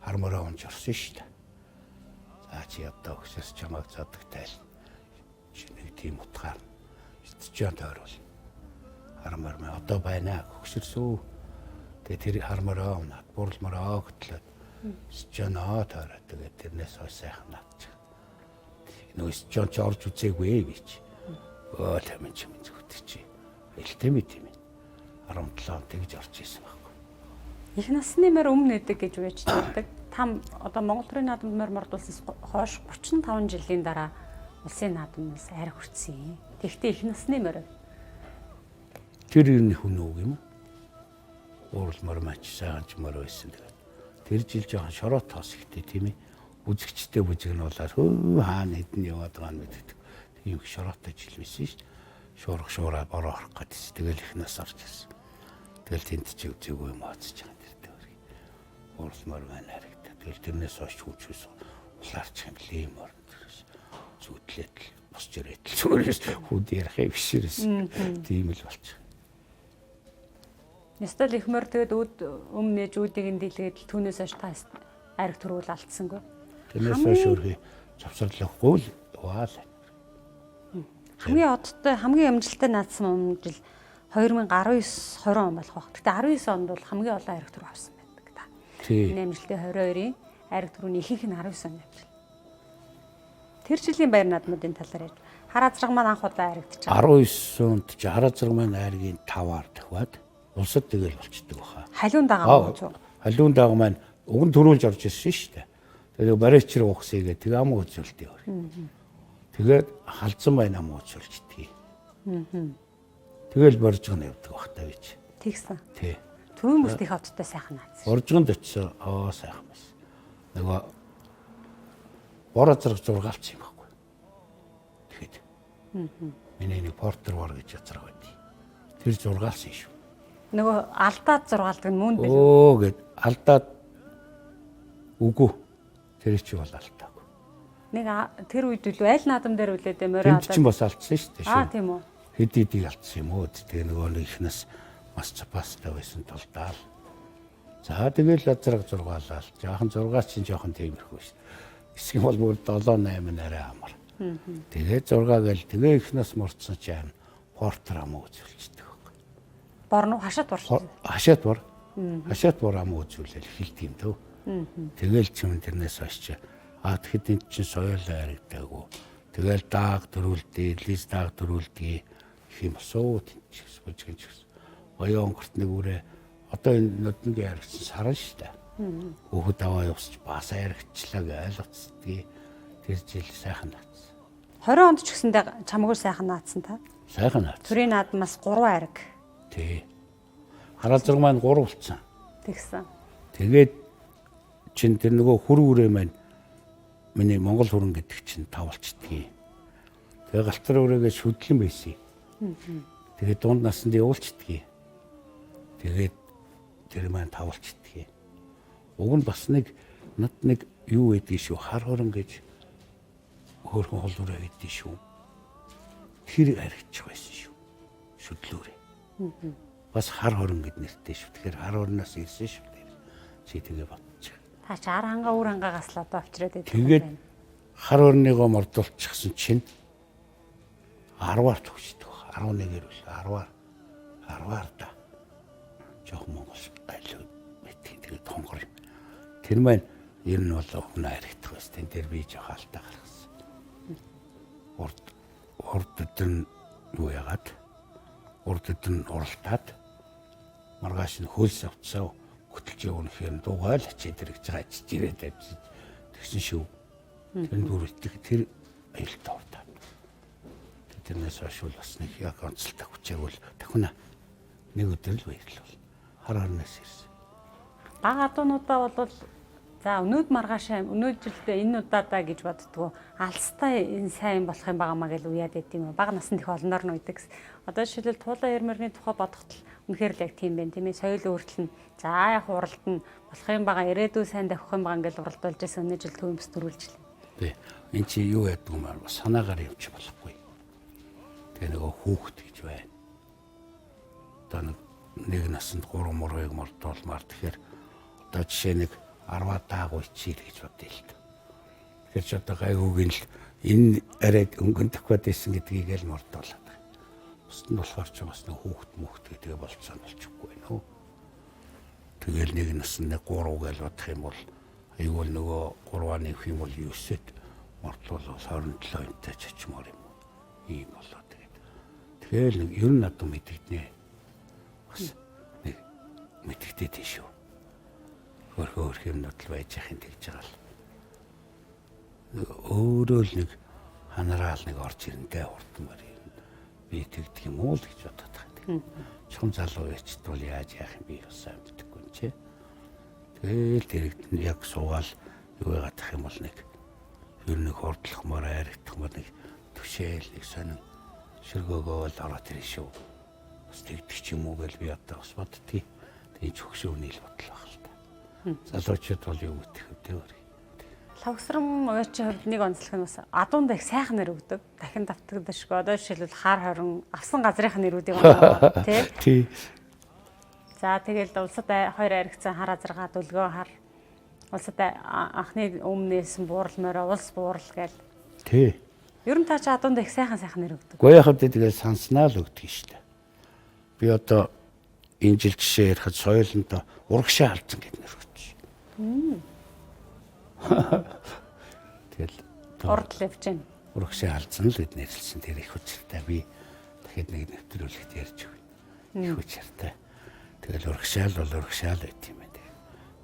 хармороо унж орсон шүү дээ. За чи одоо өгсөөс чамайг задаг тайл. Чи нэг тийм утгаар 9 тойруул. Хармаар мэ одоо байна өгсөрсөө. Тэгээ тэр хармороо унаад буурлмороо хөтлөөд 9 тойроо тэгээд тэрнээс хойш сайхан наадчих. Нөгөө 9 ч орж үзээгүй би чи. Өө тамин чимэн зүгт чи. Элтэй мэт юм. 17 он тэгж орж исэн байхгүй. Их насны морь өмнө нэдэг гэж үеч дурдаг. Там одоо Монгол төрийн наадамд морь мордуулснаас хойш 35 жилийн дараа улсын наадамнаас ариг хүртсэн. Тэгэхдээ их насны морь. Тэр ер нь хүн үг юм уу? Уурал морь мач сайхан ч морь байсан тэгээд. Тэр жил жоохон шороо тоос ихтэй тийм ээ. Үзэгчтэй бүжигнуулаад хөө хаана хэдэн яваад байгаа нь мэддэг. Тийм их шороотой жил байсан шүү дээ. Шуурга шуураа бороо орох гэдсэн. Тэгэл их нас орж ирсэн. Тэгэл тэнд чи үзээгүй юм ооцож байгаа тэр дээр. Ууралмаар байна харагдаа. Тэгэл тэрнээс хойш хүчээс улаарч юм лээ юм орно. Зүудлээд л босч ирээд л зүгээрээс хүд ярих юм бишээрээс. Тийм л болчих. Ёстой л их морь тэгээд үүд өмнө нээж үүдийг нь дийлгээд л түүнээс хойш та ариг төрүүл алдсангүй. Тэрнээс хойш өөрхий завсарлахгүй л яваал. Хамгийн одтой хамгийн амжилттай наадсан өмнө жил 2019 20 он болох байх. Гэтэ 19 онд бол хамгийн олон ариг төрөв авсан байдаг та. Энэ амжилтын 22-ын ариг төрөвний ихэнх нь 19 оны амжилт. Тэр жилийн баяр наадмуудын талаар ярьж. Хараа зэрэг маань анх удаа аригдчихав. 19 онд чи хараа зэрэг маань айргийн 5-аар дахиад улсад тэгэл болчдөг баха. Халиун дагаа мөн үү? Халиун дагаа маань уг нь төрүүлж орж ирсэн шүү дээ. Тэгээ барич руу ухсъя гэх тэгээ ам үзүүлдэг. Тэгээд халзан байна ам үзүүлждэг. Тэгэл боржгон явдаг бах та бич. Тэгсэн. Тий. Төвийн бүст их хоттой сайхан нааз. Боржгонд очисон. Аа сайхан байсан. Нөгөө бороо зэрэг зургаалцсан юм байхгүй. Тэгэхэд. Миний нэг портер бор гэж язраг байд. Тэр зургаалсан шүү. Нөгөө алдаад зургаалдаг нь мөн бил. Өө гэд алдаад үгүй. Тэр чи бол алдаагүй. Нэг тэр үед үлээ аль наадам дээр үлээ дээ морь Тэнд чинь бас алдсан шүү дээ. Аа тийм үү. Хэд хэдийг алдсан юм уу? Тэгээ нөгөө нэг ихнээс бас запастай байсан тулдаал. За тэгэл азраг зургаалал. Жаахан зургаа чинь жоохон тиймэрхүү шүү. Хэсэг бол бүр 7 8 арай амар. Тэгээ зургаа гээл тэгээ ихнээс морцсон чинь портер ам үзүүлчихдэг байхгүй. Бор нь хашаад бор. Хашаад бор. Хашаад бор ам үзүүлэл эхэлдэг юм дөө. Тэгэл ч юм тэрнээс хойш чи а тэгэхэд эн чинь соёлоо харагдаагүй. Тэгэл дааг дөрүүлдээ, лиз дааг дөрүүлдээ гэх юм босоо тэнч гэсэн бужигч гэсэн. Оёо онгорт нэг үрээ одоо энэ ноднгийн харагдсан саран шүү дээ. Хөөхөд аваа явсч бас харагчлаа гэж ойлгоцдгийг тэр жил сайхан наацсан. 20 онд ч гэсэндээ чамгүй сайхан наацсан та. Сайхан наацсан. Төрийн наадмаас 3 ариг. Тий. Хараал зэрэг маань 3 болцсон. Тэгсэн. Тэгээд чин тэр нөгөө хүр үрээ маань миний Монгол хүрэн гэдэг чинь тавалчдгийг. Тэгээ галтар үрээгээ шүдлэн байсан. Тэгээд дунд наснд явуулчдгийг. Тэгээд тэр маань тавалчдгийг. Уг нь бас нэг над нэг юу байдгийг шүү хар хорон гэж хөөрхөн хол үрээ гэдгийг шүү. Тэр аригчих байсан шүү. Шүдлүүрээ. Бас хар хорон гэд нэртэй шүү. Тэгэхээр хар хороноос ирсэн шүү. Чи тэгээ бодчих. Та чи ар хангаа үр хангаагаас л одоо авчираад байдаг. Тэгээд хар хорныгоо мордуулчихсан чинь 10-аар төгсдөг. 11-ээр үл 10-аар 10-аар да. Жохон Монгол айлуу мэдхийн тэгээд хонгор юм. Тэр маань ер нь бол хүн харагдах байсан. Тэн дээр би жоох алдаа гаргасан. Урд өдөр нь юу яагаад урд өдөр нь уралтаад маргааш нь хөлс авцаа хөтөлж явна гэхээр дуугаал ачаа тэр гэж байгаа ачиж ирээд тавьчих. Тэгсэн шүү. Тэр бүр тэр аюултай уртаа. Тэрнээс хойш бол бас нэг яг онцлог хүчээг бол тахина. Нэг өдөр л баярлал. Хар харнаас ирсэн. Баг адуунуудаа бол за өнөөд маргааш өнөөд жилдээ энэ удаадаа гэж боддгоо. Алстай энэ сайн болох юм байгаа маа гэж уяад байд юм. Бага наснд их олноор нь уйдаг. Одоо жишээлбэл Туулаа ярмэрний тухай бодоход л үнэхээр л яг тийм байна тийм ээ. Соёл өөрчлөн. За яг уралд нь болох юм байгаа ирээдүй сайн давхих юм байгаа ингээл уралдуулж байсан өнөө жил төвийн бүс төрүүлжлээ. Тий. Энд чи юу яадаг юм аа санаагаар явчих болохгүй. Тэгээ нөгөө хүүхэд гэж байна. Одоо нэг насанд 3 мурыг мордуулмаар тэгэхээр одоо жишээ нэг 10-аа даагуу ичийл гэж бодъё л дээ. Тэгэхээр ч одоо гайгүйг нь л энэ арай өнгөн тохиод байсан гэдгийг л мордуулаад байгаа. Бусд нь болохоор ч бас нэг хүүхэд мөхт гэдэг болцсон болчихгүй байна хөө. Тэгэл нэг насанд нэг 3 гэж бодох юм бол айгүй нөгөө 3-аа нэмэх юм бол 9-д мордлол 27 юмтай чачмаар юм уу. Ийм болоо тэгээд. Тэгэл нэг ер нь надад мэдэгднэ. Бас нэг мэдэгдээд тийм шүү. Хөрхөө хөрх юмнууд л байж яхин тэгж байгаа л. Өөрөө л нэг ханараал нэг орж ирэндээ хурдмаар юм. Би тэгдэг юм уу л гэж бодоод байгаа юм. Чухам залуу ячдвал яаж яах юм би бас сайн мэдэхгүй юм чи. Тэгэл тэрэгдэн яг суугаал юу яагаад юм бол нэг ер нь хурдлахмаар айрагдахмаар нэг түшээл нэг сонин шөргөөгөө л ороод ирнэ шүү. Бас тэгдэг ч юм уу гэж би одоо бас боддгийг. Тэгээ чөгшөөний л бодол байх л та. Залуучууд бол юу гэх вэ тэр. Лавсрам уячийн хувьд нэг онцлог нь бас адуунд их сайхан нэр өгдөг. Дахин давтагдашгүй. Одоо жишээлбэл хар хорон авсан газрынх нэрүүдийг оноо тий. Тий. За тэгэл улсад хоёр аригцсан хар азаргаа дүлгөө хар улсад анхны өмнөөс буурал морой улс буурал гээл. Тий. Ер нь та чи адуунд их сайхан сайхан нэр өгдөг. Гэхдээ яг хэвдээ тэгэл санснаа л өгдөг шүү дээ. Би одоо энэ жил жишээ ярихад соёлондоо урагшаа алдсан гэдэг нэр өгч. Тэгэл урдл явж байна. Урагшаа алдсан л гэд нэрлсэн тэр их учиртай. Би дахиад нэг нэвтрүүлэгт ярьж өгнө. Их учиртай. Тэгэл урагшаал бол урагшаал байт юм байна.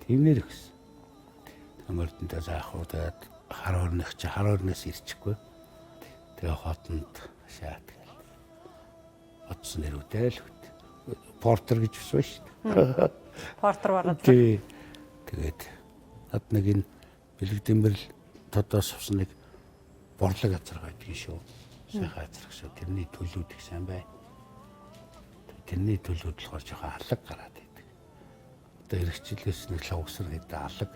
Тийм нэр өгсөн. Мордонтой заах уу, тэгээд хар орных чи хар орноос ирчихгүй. Тэгээ хотонд шаат гэл. Утсан нэрүүдээ л хөт. Портер гэж бас байна шүү дээ. Портер бараад. Тий. Тэгээд над нэг энэ бэлэг дэмбэрл тодоос авсан нэг борлог азарга байдгийн шүү. Сайхан азарга шүү. Тэрний төлүүд их сайн бай. Тэрний төлүүд болохоор жоохон алаг гараад идэг. Одоо эргэжлээс нэг лугсар гэдэг алаг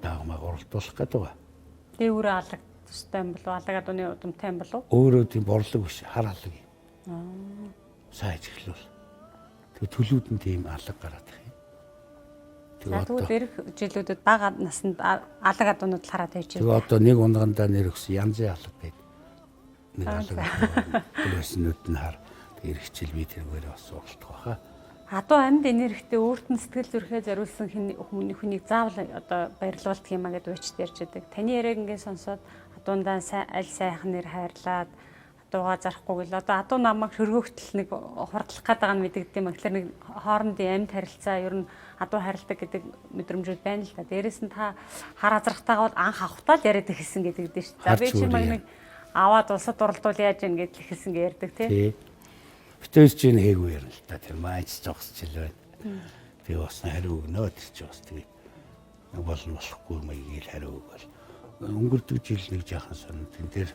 даагмаа уралдуулах гэдэг ба. Дээгүүрээ алаг төстэй юм болов уу? Алаг адууны удамтай юм болов уу? Өөрөө тийм борлог биш, хар алаг юм. Аа. Сайн ажиглавал. Тэгээ төлүүд нь тийм алаг гараад их юм. Тэгээ одоо ирэх жилүүдэд бага наснд алаг адуунууд л хараад байж байна. Тэгээ одоо нэг унгандаа нэр өгсөн янзын алаг гэдэг. Нэг алаг байсан нь хар. Ирэх жил би тэргээр бас уралдах байхаа. Адуу амьд энергитэй өөрт нь сэтгэл зүрхээ зориулсан хүнийг заавал одоо баярлуулдаг юм а гэдээ уучд ярьж байдаг. Таны яриаг ингээд сонсоод адуундаа аль сайхан нэр хайрлаад адуугаа зарахгүй гэл одоо адуу намайг хөргөгтөл нэг хурдлах гээд байгаа нь мэдэгдэм юм. Тэгэхээр нэг хоорондын амьд харилцаа ер нь адуу харилдаг гэдэг мэдрэмжүүд байна л да. Дээрээс нь та хар азрахтайгаа бол анх авахтаа л яриад эхэлсэн гэдэг дээ шүү дээ. За би чи маг нэг аваад улсад уралдуул яаж ин гэдэл эхэлсэн гэж ярьдаг тий. Битээс чинь хээгүү ярина л та, тэр майц зогсч ил байна. Тэгээ бас хариу өгнө тэр чи бас тэгээ болно болохгүй маягийг хариу өгөөл. Өнгөрдөг жил нэг жаахан сонь тэн дээр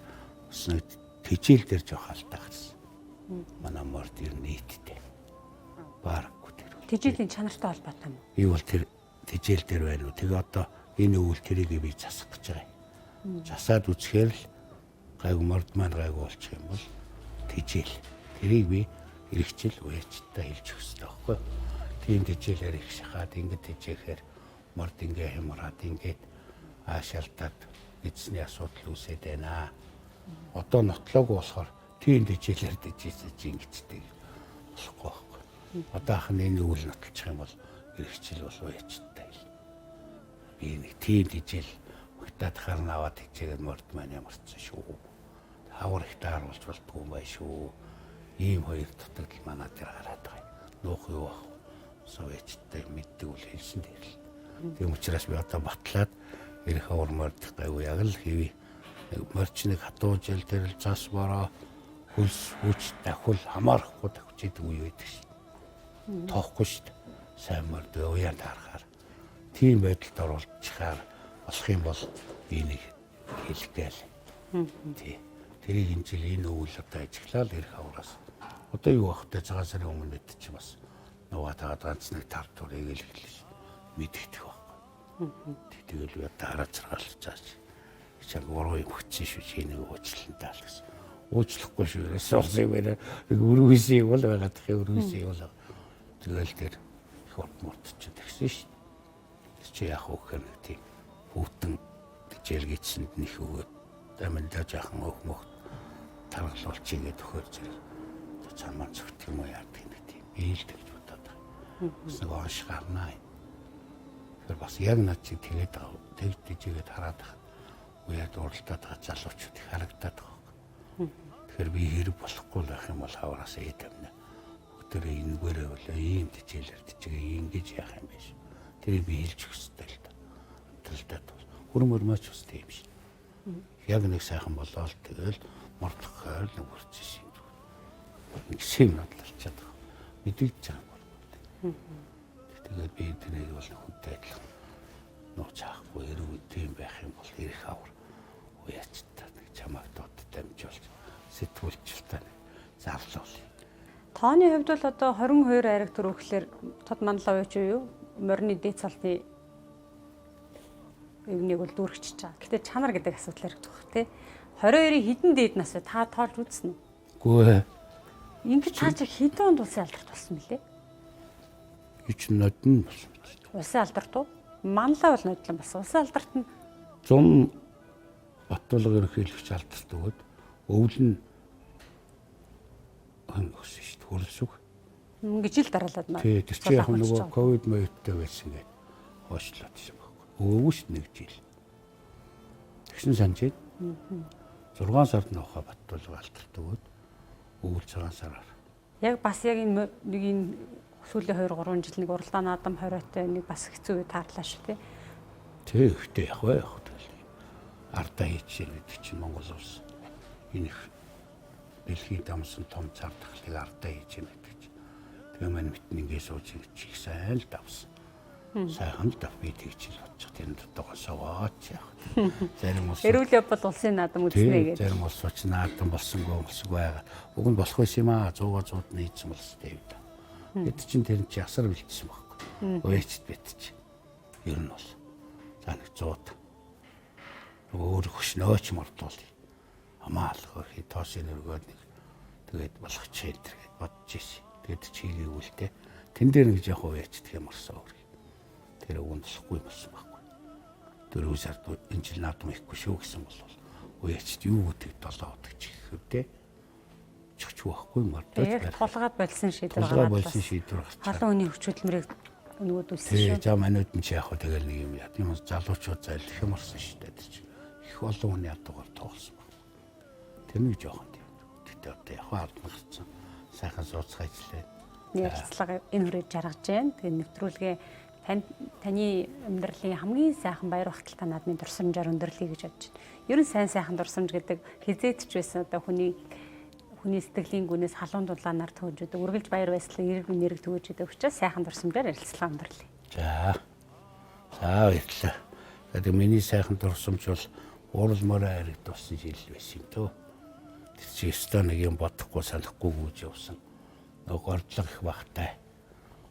бас нэг тэжээл дээр жоох алдаа гарсан. Манай морд ер нийтдээ. Баарахгүй тэр. Тэжээлийн чанартай холбоотой юм уу? Юу бол тэр тэжээл дээр байна уу? Тэгээ одоо энэ өвөл тэрийг би засах гэж байгаа юм. Засаад үзэхээр л гайгүй морд маань гайгүй болчих юм бол тэжээл. Тэрийг би эргэжил уячтай хэлж өгөх хэрэгтэй байхгүй. Тийм тэжээлээр их шахаад ингэж тэжээхээр морд ингээ хямраад ингээд аашаалтаад эзний асуудал үүсээд байна. Одоо нотлоогүй болохоор тийм тэжээлээр тэжээсэж ингэждэг болохгүй байхгүй. Одоо ах нь энэ үйл нотолчих юм бол эргэжил бол уячтай хэл. Би нэг тийм тэжээл магтаад харна аваад тэжээгээд морд маань ямарчсан шүү. Хавар их тааруулж болдгоо юм бай шүү. Ийм хоёр дутагдал манай дээр гараад байгаа юм. Нуух юу ах Советчтай мэддэг үл хэлсэн дээр л. Тийм учраас би одоо батлаад ирэх авар морд гайгүй яг л хэвээ. Морч нэг хатуу жил дээр л зас бороо хөлс хүч давхил хамаарахгүй давхиж идэг үе байдаг шин. Тоохгүй шүү дээ. Сайн морд уяан таарахаар. Тийм байдалд оруулчихаар болох юм бол би нэг хэлэх гээл. Тий. Тэрийг энэ жил энэ өвөл одоо ажиглаад ирэх авраас. Одоо юу ах вэ? 6 сарын өмнө мэд чи бас нугаа тагаад ганц нэг тар тур эгээл хэлсэн шин. Мэдэгдэх байхгүй. Тэгэл би одоо хараа царгаалж чааш. Чам уруу юм хөтсөн шүү чи нэг уучлан таал гэсэн. Уучлахгүй шүү. Ерөөсөө юм байна. Нэг өргөсөн юм бол байгаад тах өргөсөн юм бол. Тэгэл тэр их урд мурд чи тэгсэн шүү. Тэр чи яах вэ гэхээр нэг тийм хүүтэн тэжээлгээчсэнд нэх өгөөд аминдаа жаахан өөх мөх таргалуулчих гээд өгөхөр зэрэг цамаа зүгт юм уу яадаг нэг тийм би л тэгж бодоод байгаа. Бас нэг онш гарнаа. Тэгэхээр бас яг над чиг тэгээд байгаа. Тэгж тэжээгээд хараад байгаа. Уяад уралдаад байгаа залуучууд их харагдаад байгаа. Тэгэхээр би хэрэг болохгүй л байх юм бол хавраас ээ тавина. Бүгдээрээ энэгээрээ болоо ийм тэжээлэр тэжээгээ ингэж яах юм бэ шүү. Тэрийг би хэлж өгөх ёстой л да. Талдаа бол хүрм өрмөөч бас тийм шин. Яг нэг сайхан болоод тэгэл мордлохоор нэг үрчсэн юм. Нэг сэм надлалчаад байгаа. Мэдэгдэж байгаа юм бол. Тэгээд би тэрийг бол хүнтэй адилхан нууц хаахгүй эрүү тийм байх юм бол ирэх авар уяачтай нэг чамайг дууд дамжуулж сэтгүүлчилтэй нэг зарлуул. Тооны хувьд бол одоо 22 ариг төрөхлөөр тод манлаа уяач юу? Морины дээд цалтны юуныг бол дүүргэж байгаа. Гэтэ чанар гэдэг асуудал яригдах тий. 22-ийн хэдэн дээд нас вэ? Та тоолж үзсэн үү? Үгүй ээ. Ингээд та чи хэдэн онд улсын алдарт болсон бэлээ? Ич нодон болсон. Улсын алдарт уу? Манлаа бол нодлон болсон. Улсын алдарт нь 100 Баттулга ерөнхийлөгч алдарт өгөөд өвөл нь өгсөн шүү дээ. Хөрөлсөг. Ингэж л дараалаад маа. Тий, тэр чи яг нөгөө ковид моёдтой байсан гээд хойшлоод байсан байхгүй. Өвөө шүү нэг жил. Тэгсэн санаж байна. 6 сард нөхөө Баттулга алдарт өгөөд өвөл 6 сараар. Яг бас яг энэ нэг энэ сүүлийн 2 3 жил нэг уралдаан наадам 20-тай нэг бас хэцүү үе таарлаа шүү тий. Тэг ихтэй яг вэ яг тэгэл ардаа хийчихэ гэдэг чинь Монгол улс энэ их дэлхийн дамсан том цар тахлыг ардаа хийж яах гэдэг чинь. Тэгээ мань мэтэн ингэ сууж ингэж их сайн л давсан. Сайхан л дав би тэгж л бодчих. Тэр дотоогоо суугаач яах. Зарим улс Эрүүл явбал улсын наадам үзнэ гэж. Зарим улс ч наадам болсонгүй болсонгүй байгаа. Уг нь болох байсан юм аа. 100 100 нийцсэн болсон тийм да. Гэт чинь тэр нь чи асар бэлтсэн байхгүй. Уяачд бит чи. Ер нь бол. За нэг 100 өөр хөшнөөч мордуул. Хамаалах хи тоосын өргөөд нэг тэгээд болох чи энэ төр гэд бодож ирсэн. Тэгээд чи хийгээгүй л те. Тэн дээр нэг яг уяачд юм орсон өөр. Тэр уг нь болохгүй болсон байхгүй. 4 сард энэ жил наадам ихгүй шүү гэсэн бол уяачд юу гэдэг 7 удаг чи гэхэв те. Чихч байхгүй мордож. Яг тулгаад болсон шийдвэр гаргаад. Тулгаад болсон шийдвэр гарч. Халуун үний хүч хөдөлмөрийг нөгөөдүүлсэн шүү. За манайд нь чи яг хөө тэгэл нэг юм яа. Тийм залуучууд зайлх юм болсон шүү дээ тэр чинь. Их олон хүний ядуугаар тоглосон байна. Тэр нэг жоохон тийм. Тэгтээ одоо яг хаа албан гарцсан. Сайхан сууцгаа ажиллаа. Ярилцлага энэ хүрээ жаргаж байна. Тэгээ нэвтрүүлгээ таны амьдралын хамгийн сайхан баяр багталтай наадмын дурсамжаар өндөрлөе гэж бодож байна. Ер нь сайн сайхан дурсамж гэдэг хизээт ч байсан одоо хүний сэтгэлийн гүнээс халуун дулаанаар төөж өгдөг. Үргэлж баяр баясгалан эрг нэрэг төөж өгдөг учраас сайхан дурсамжаар ярилцлага өндөрлөе. За. За баярлалаа. Тэгээд миний сайхан дурсамж бол уурал морой харагдуулсан жил байсан юм төө. Тэр чи ёстой нэг юм бодохгүй санахгүй гүйж явсан. Нөгөө гордлого их багтай.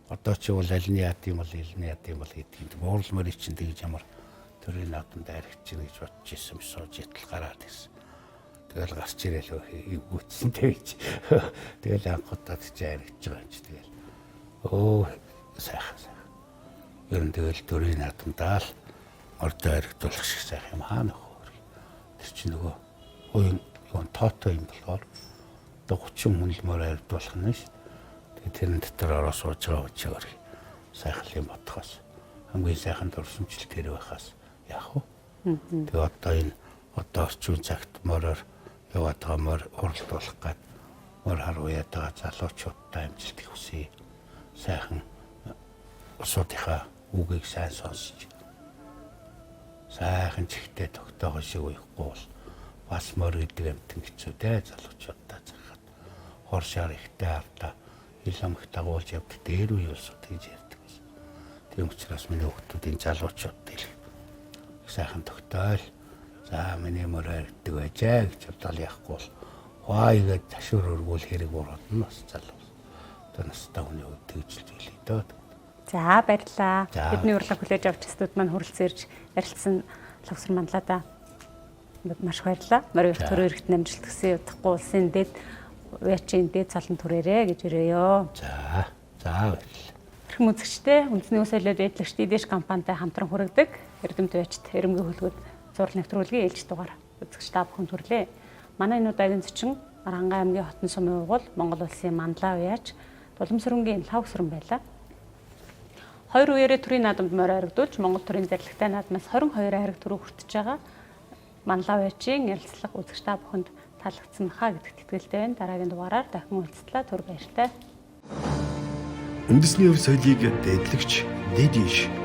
Одоо чи бол аль нь яад юм бол ил нь яад юм бол гэдгийг уурал морой чинь тэгж ямар төрийн наадамд харагдчихна гэж бодож исэн сууж ятал гараад ирсэн. Тэгэл гарч ирээл эвгүүцсэн тэгж. Тэгэл анхудаад чи харагдаж байгаа юм чи тэгэл. Өө сайхан сайхан. Ер нь тэгэл төрийн наадамдаа л мордоо харагдуулах шиг сайхан юм хаана нөхөр. Тэр чинь нөгөө уян юм тоотой юм болохоор одоо 30 хүн л морь харагдуулах нь шүү. Тэгээ тэрэн дотор ороо сууж байгаа учраас сайхан юм бодохоос хамгийн сайхан дурсамжил тэр байхаас яах вэ? Тэгээ одоо энэ одоо орчин цагт мороор яваад байгаа морь уралдуулах гад морь хар уяад байгаа залуучуудтай амжилт хүсье. Сайхан улсуудынхаа үгийг сайн сонсч сайхан чигтээ тогтоогоо шиг уяхгүй бол бас морь гэдэг амтан хэцүү дээ залуучуудаа захаад хор шар ихтэй ардаа ил амх дагуулж явдаг дээр үе улсууд гэж ярьдаг байсан. Тийм учраас миний хүүхдүүдийн залуучууд их сайхан тогтоол. За миний морь харагддаг байжээ гэж бодол яахгүй бол хуайгээд ташуур өргүүл хэрэг ураад нь бас залуу. Одоо настай хүний хувьд тэгж л зүйлээ дөө. За баярлалаа. Бидний урилга хүлээж авч студ маань хүрэлцэн ирж ярилцсан Лхагвсран Манлайдаа маш их баярлалаа. Морь их төрөө эргэтэн амжилт хүсье. Удахгүй улсын дэд уячийн дэд цалан түрээрээ гэж ирээё. За. За баярлалаа. Эрхэм үзэгчдээ үндэсний ус солиод байдлагч Дэш компанитай хамтран хүргэдэг Эрдэмт уячд эрэмгийн хөлгүүд зураг нэвтрүүлгийн ээлж дугаар үзэгч та бүхэн төрлөө. Манай энэ удаагийн зочин Аранхуй аймгийн Хотон сумын угуул Монгол улсын Манлай уяач Дуламсүрэнгийн Лхагвсран байлаа. Хоёр үеэрээ төрийн наадамд морь харагдуулж Монгол төрийн зарлагтай наадмаас 22 хайраг төрөв хүртэж байгаа Манлай уячийн ярилцлага үзэгч та бүхэнд таалагдсан хаа гэдэгт итгэлтэй байна. Дараагийн дугаараар дахин уулзтлаа. Түр баяртай. Үндэсний өв соёлыг дээдлэгч Дэдиш.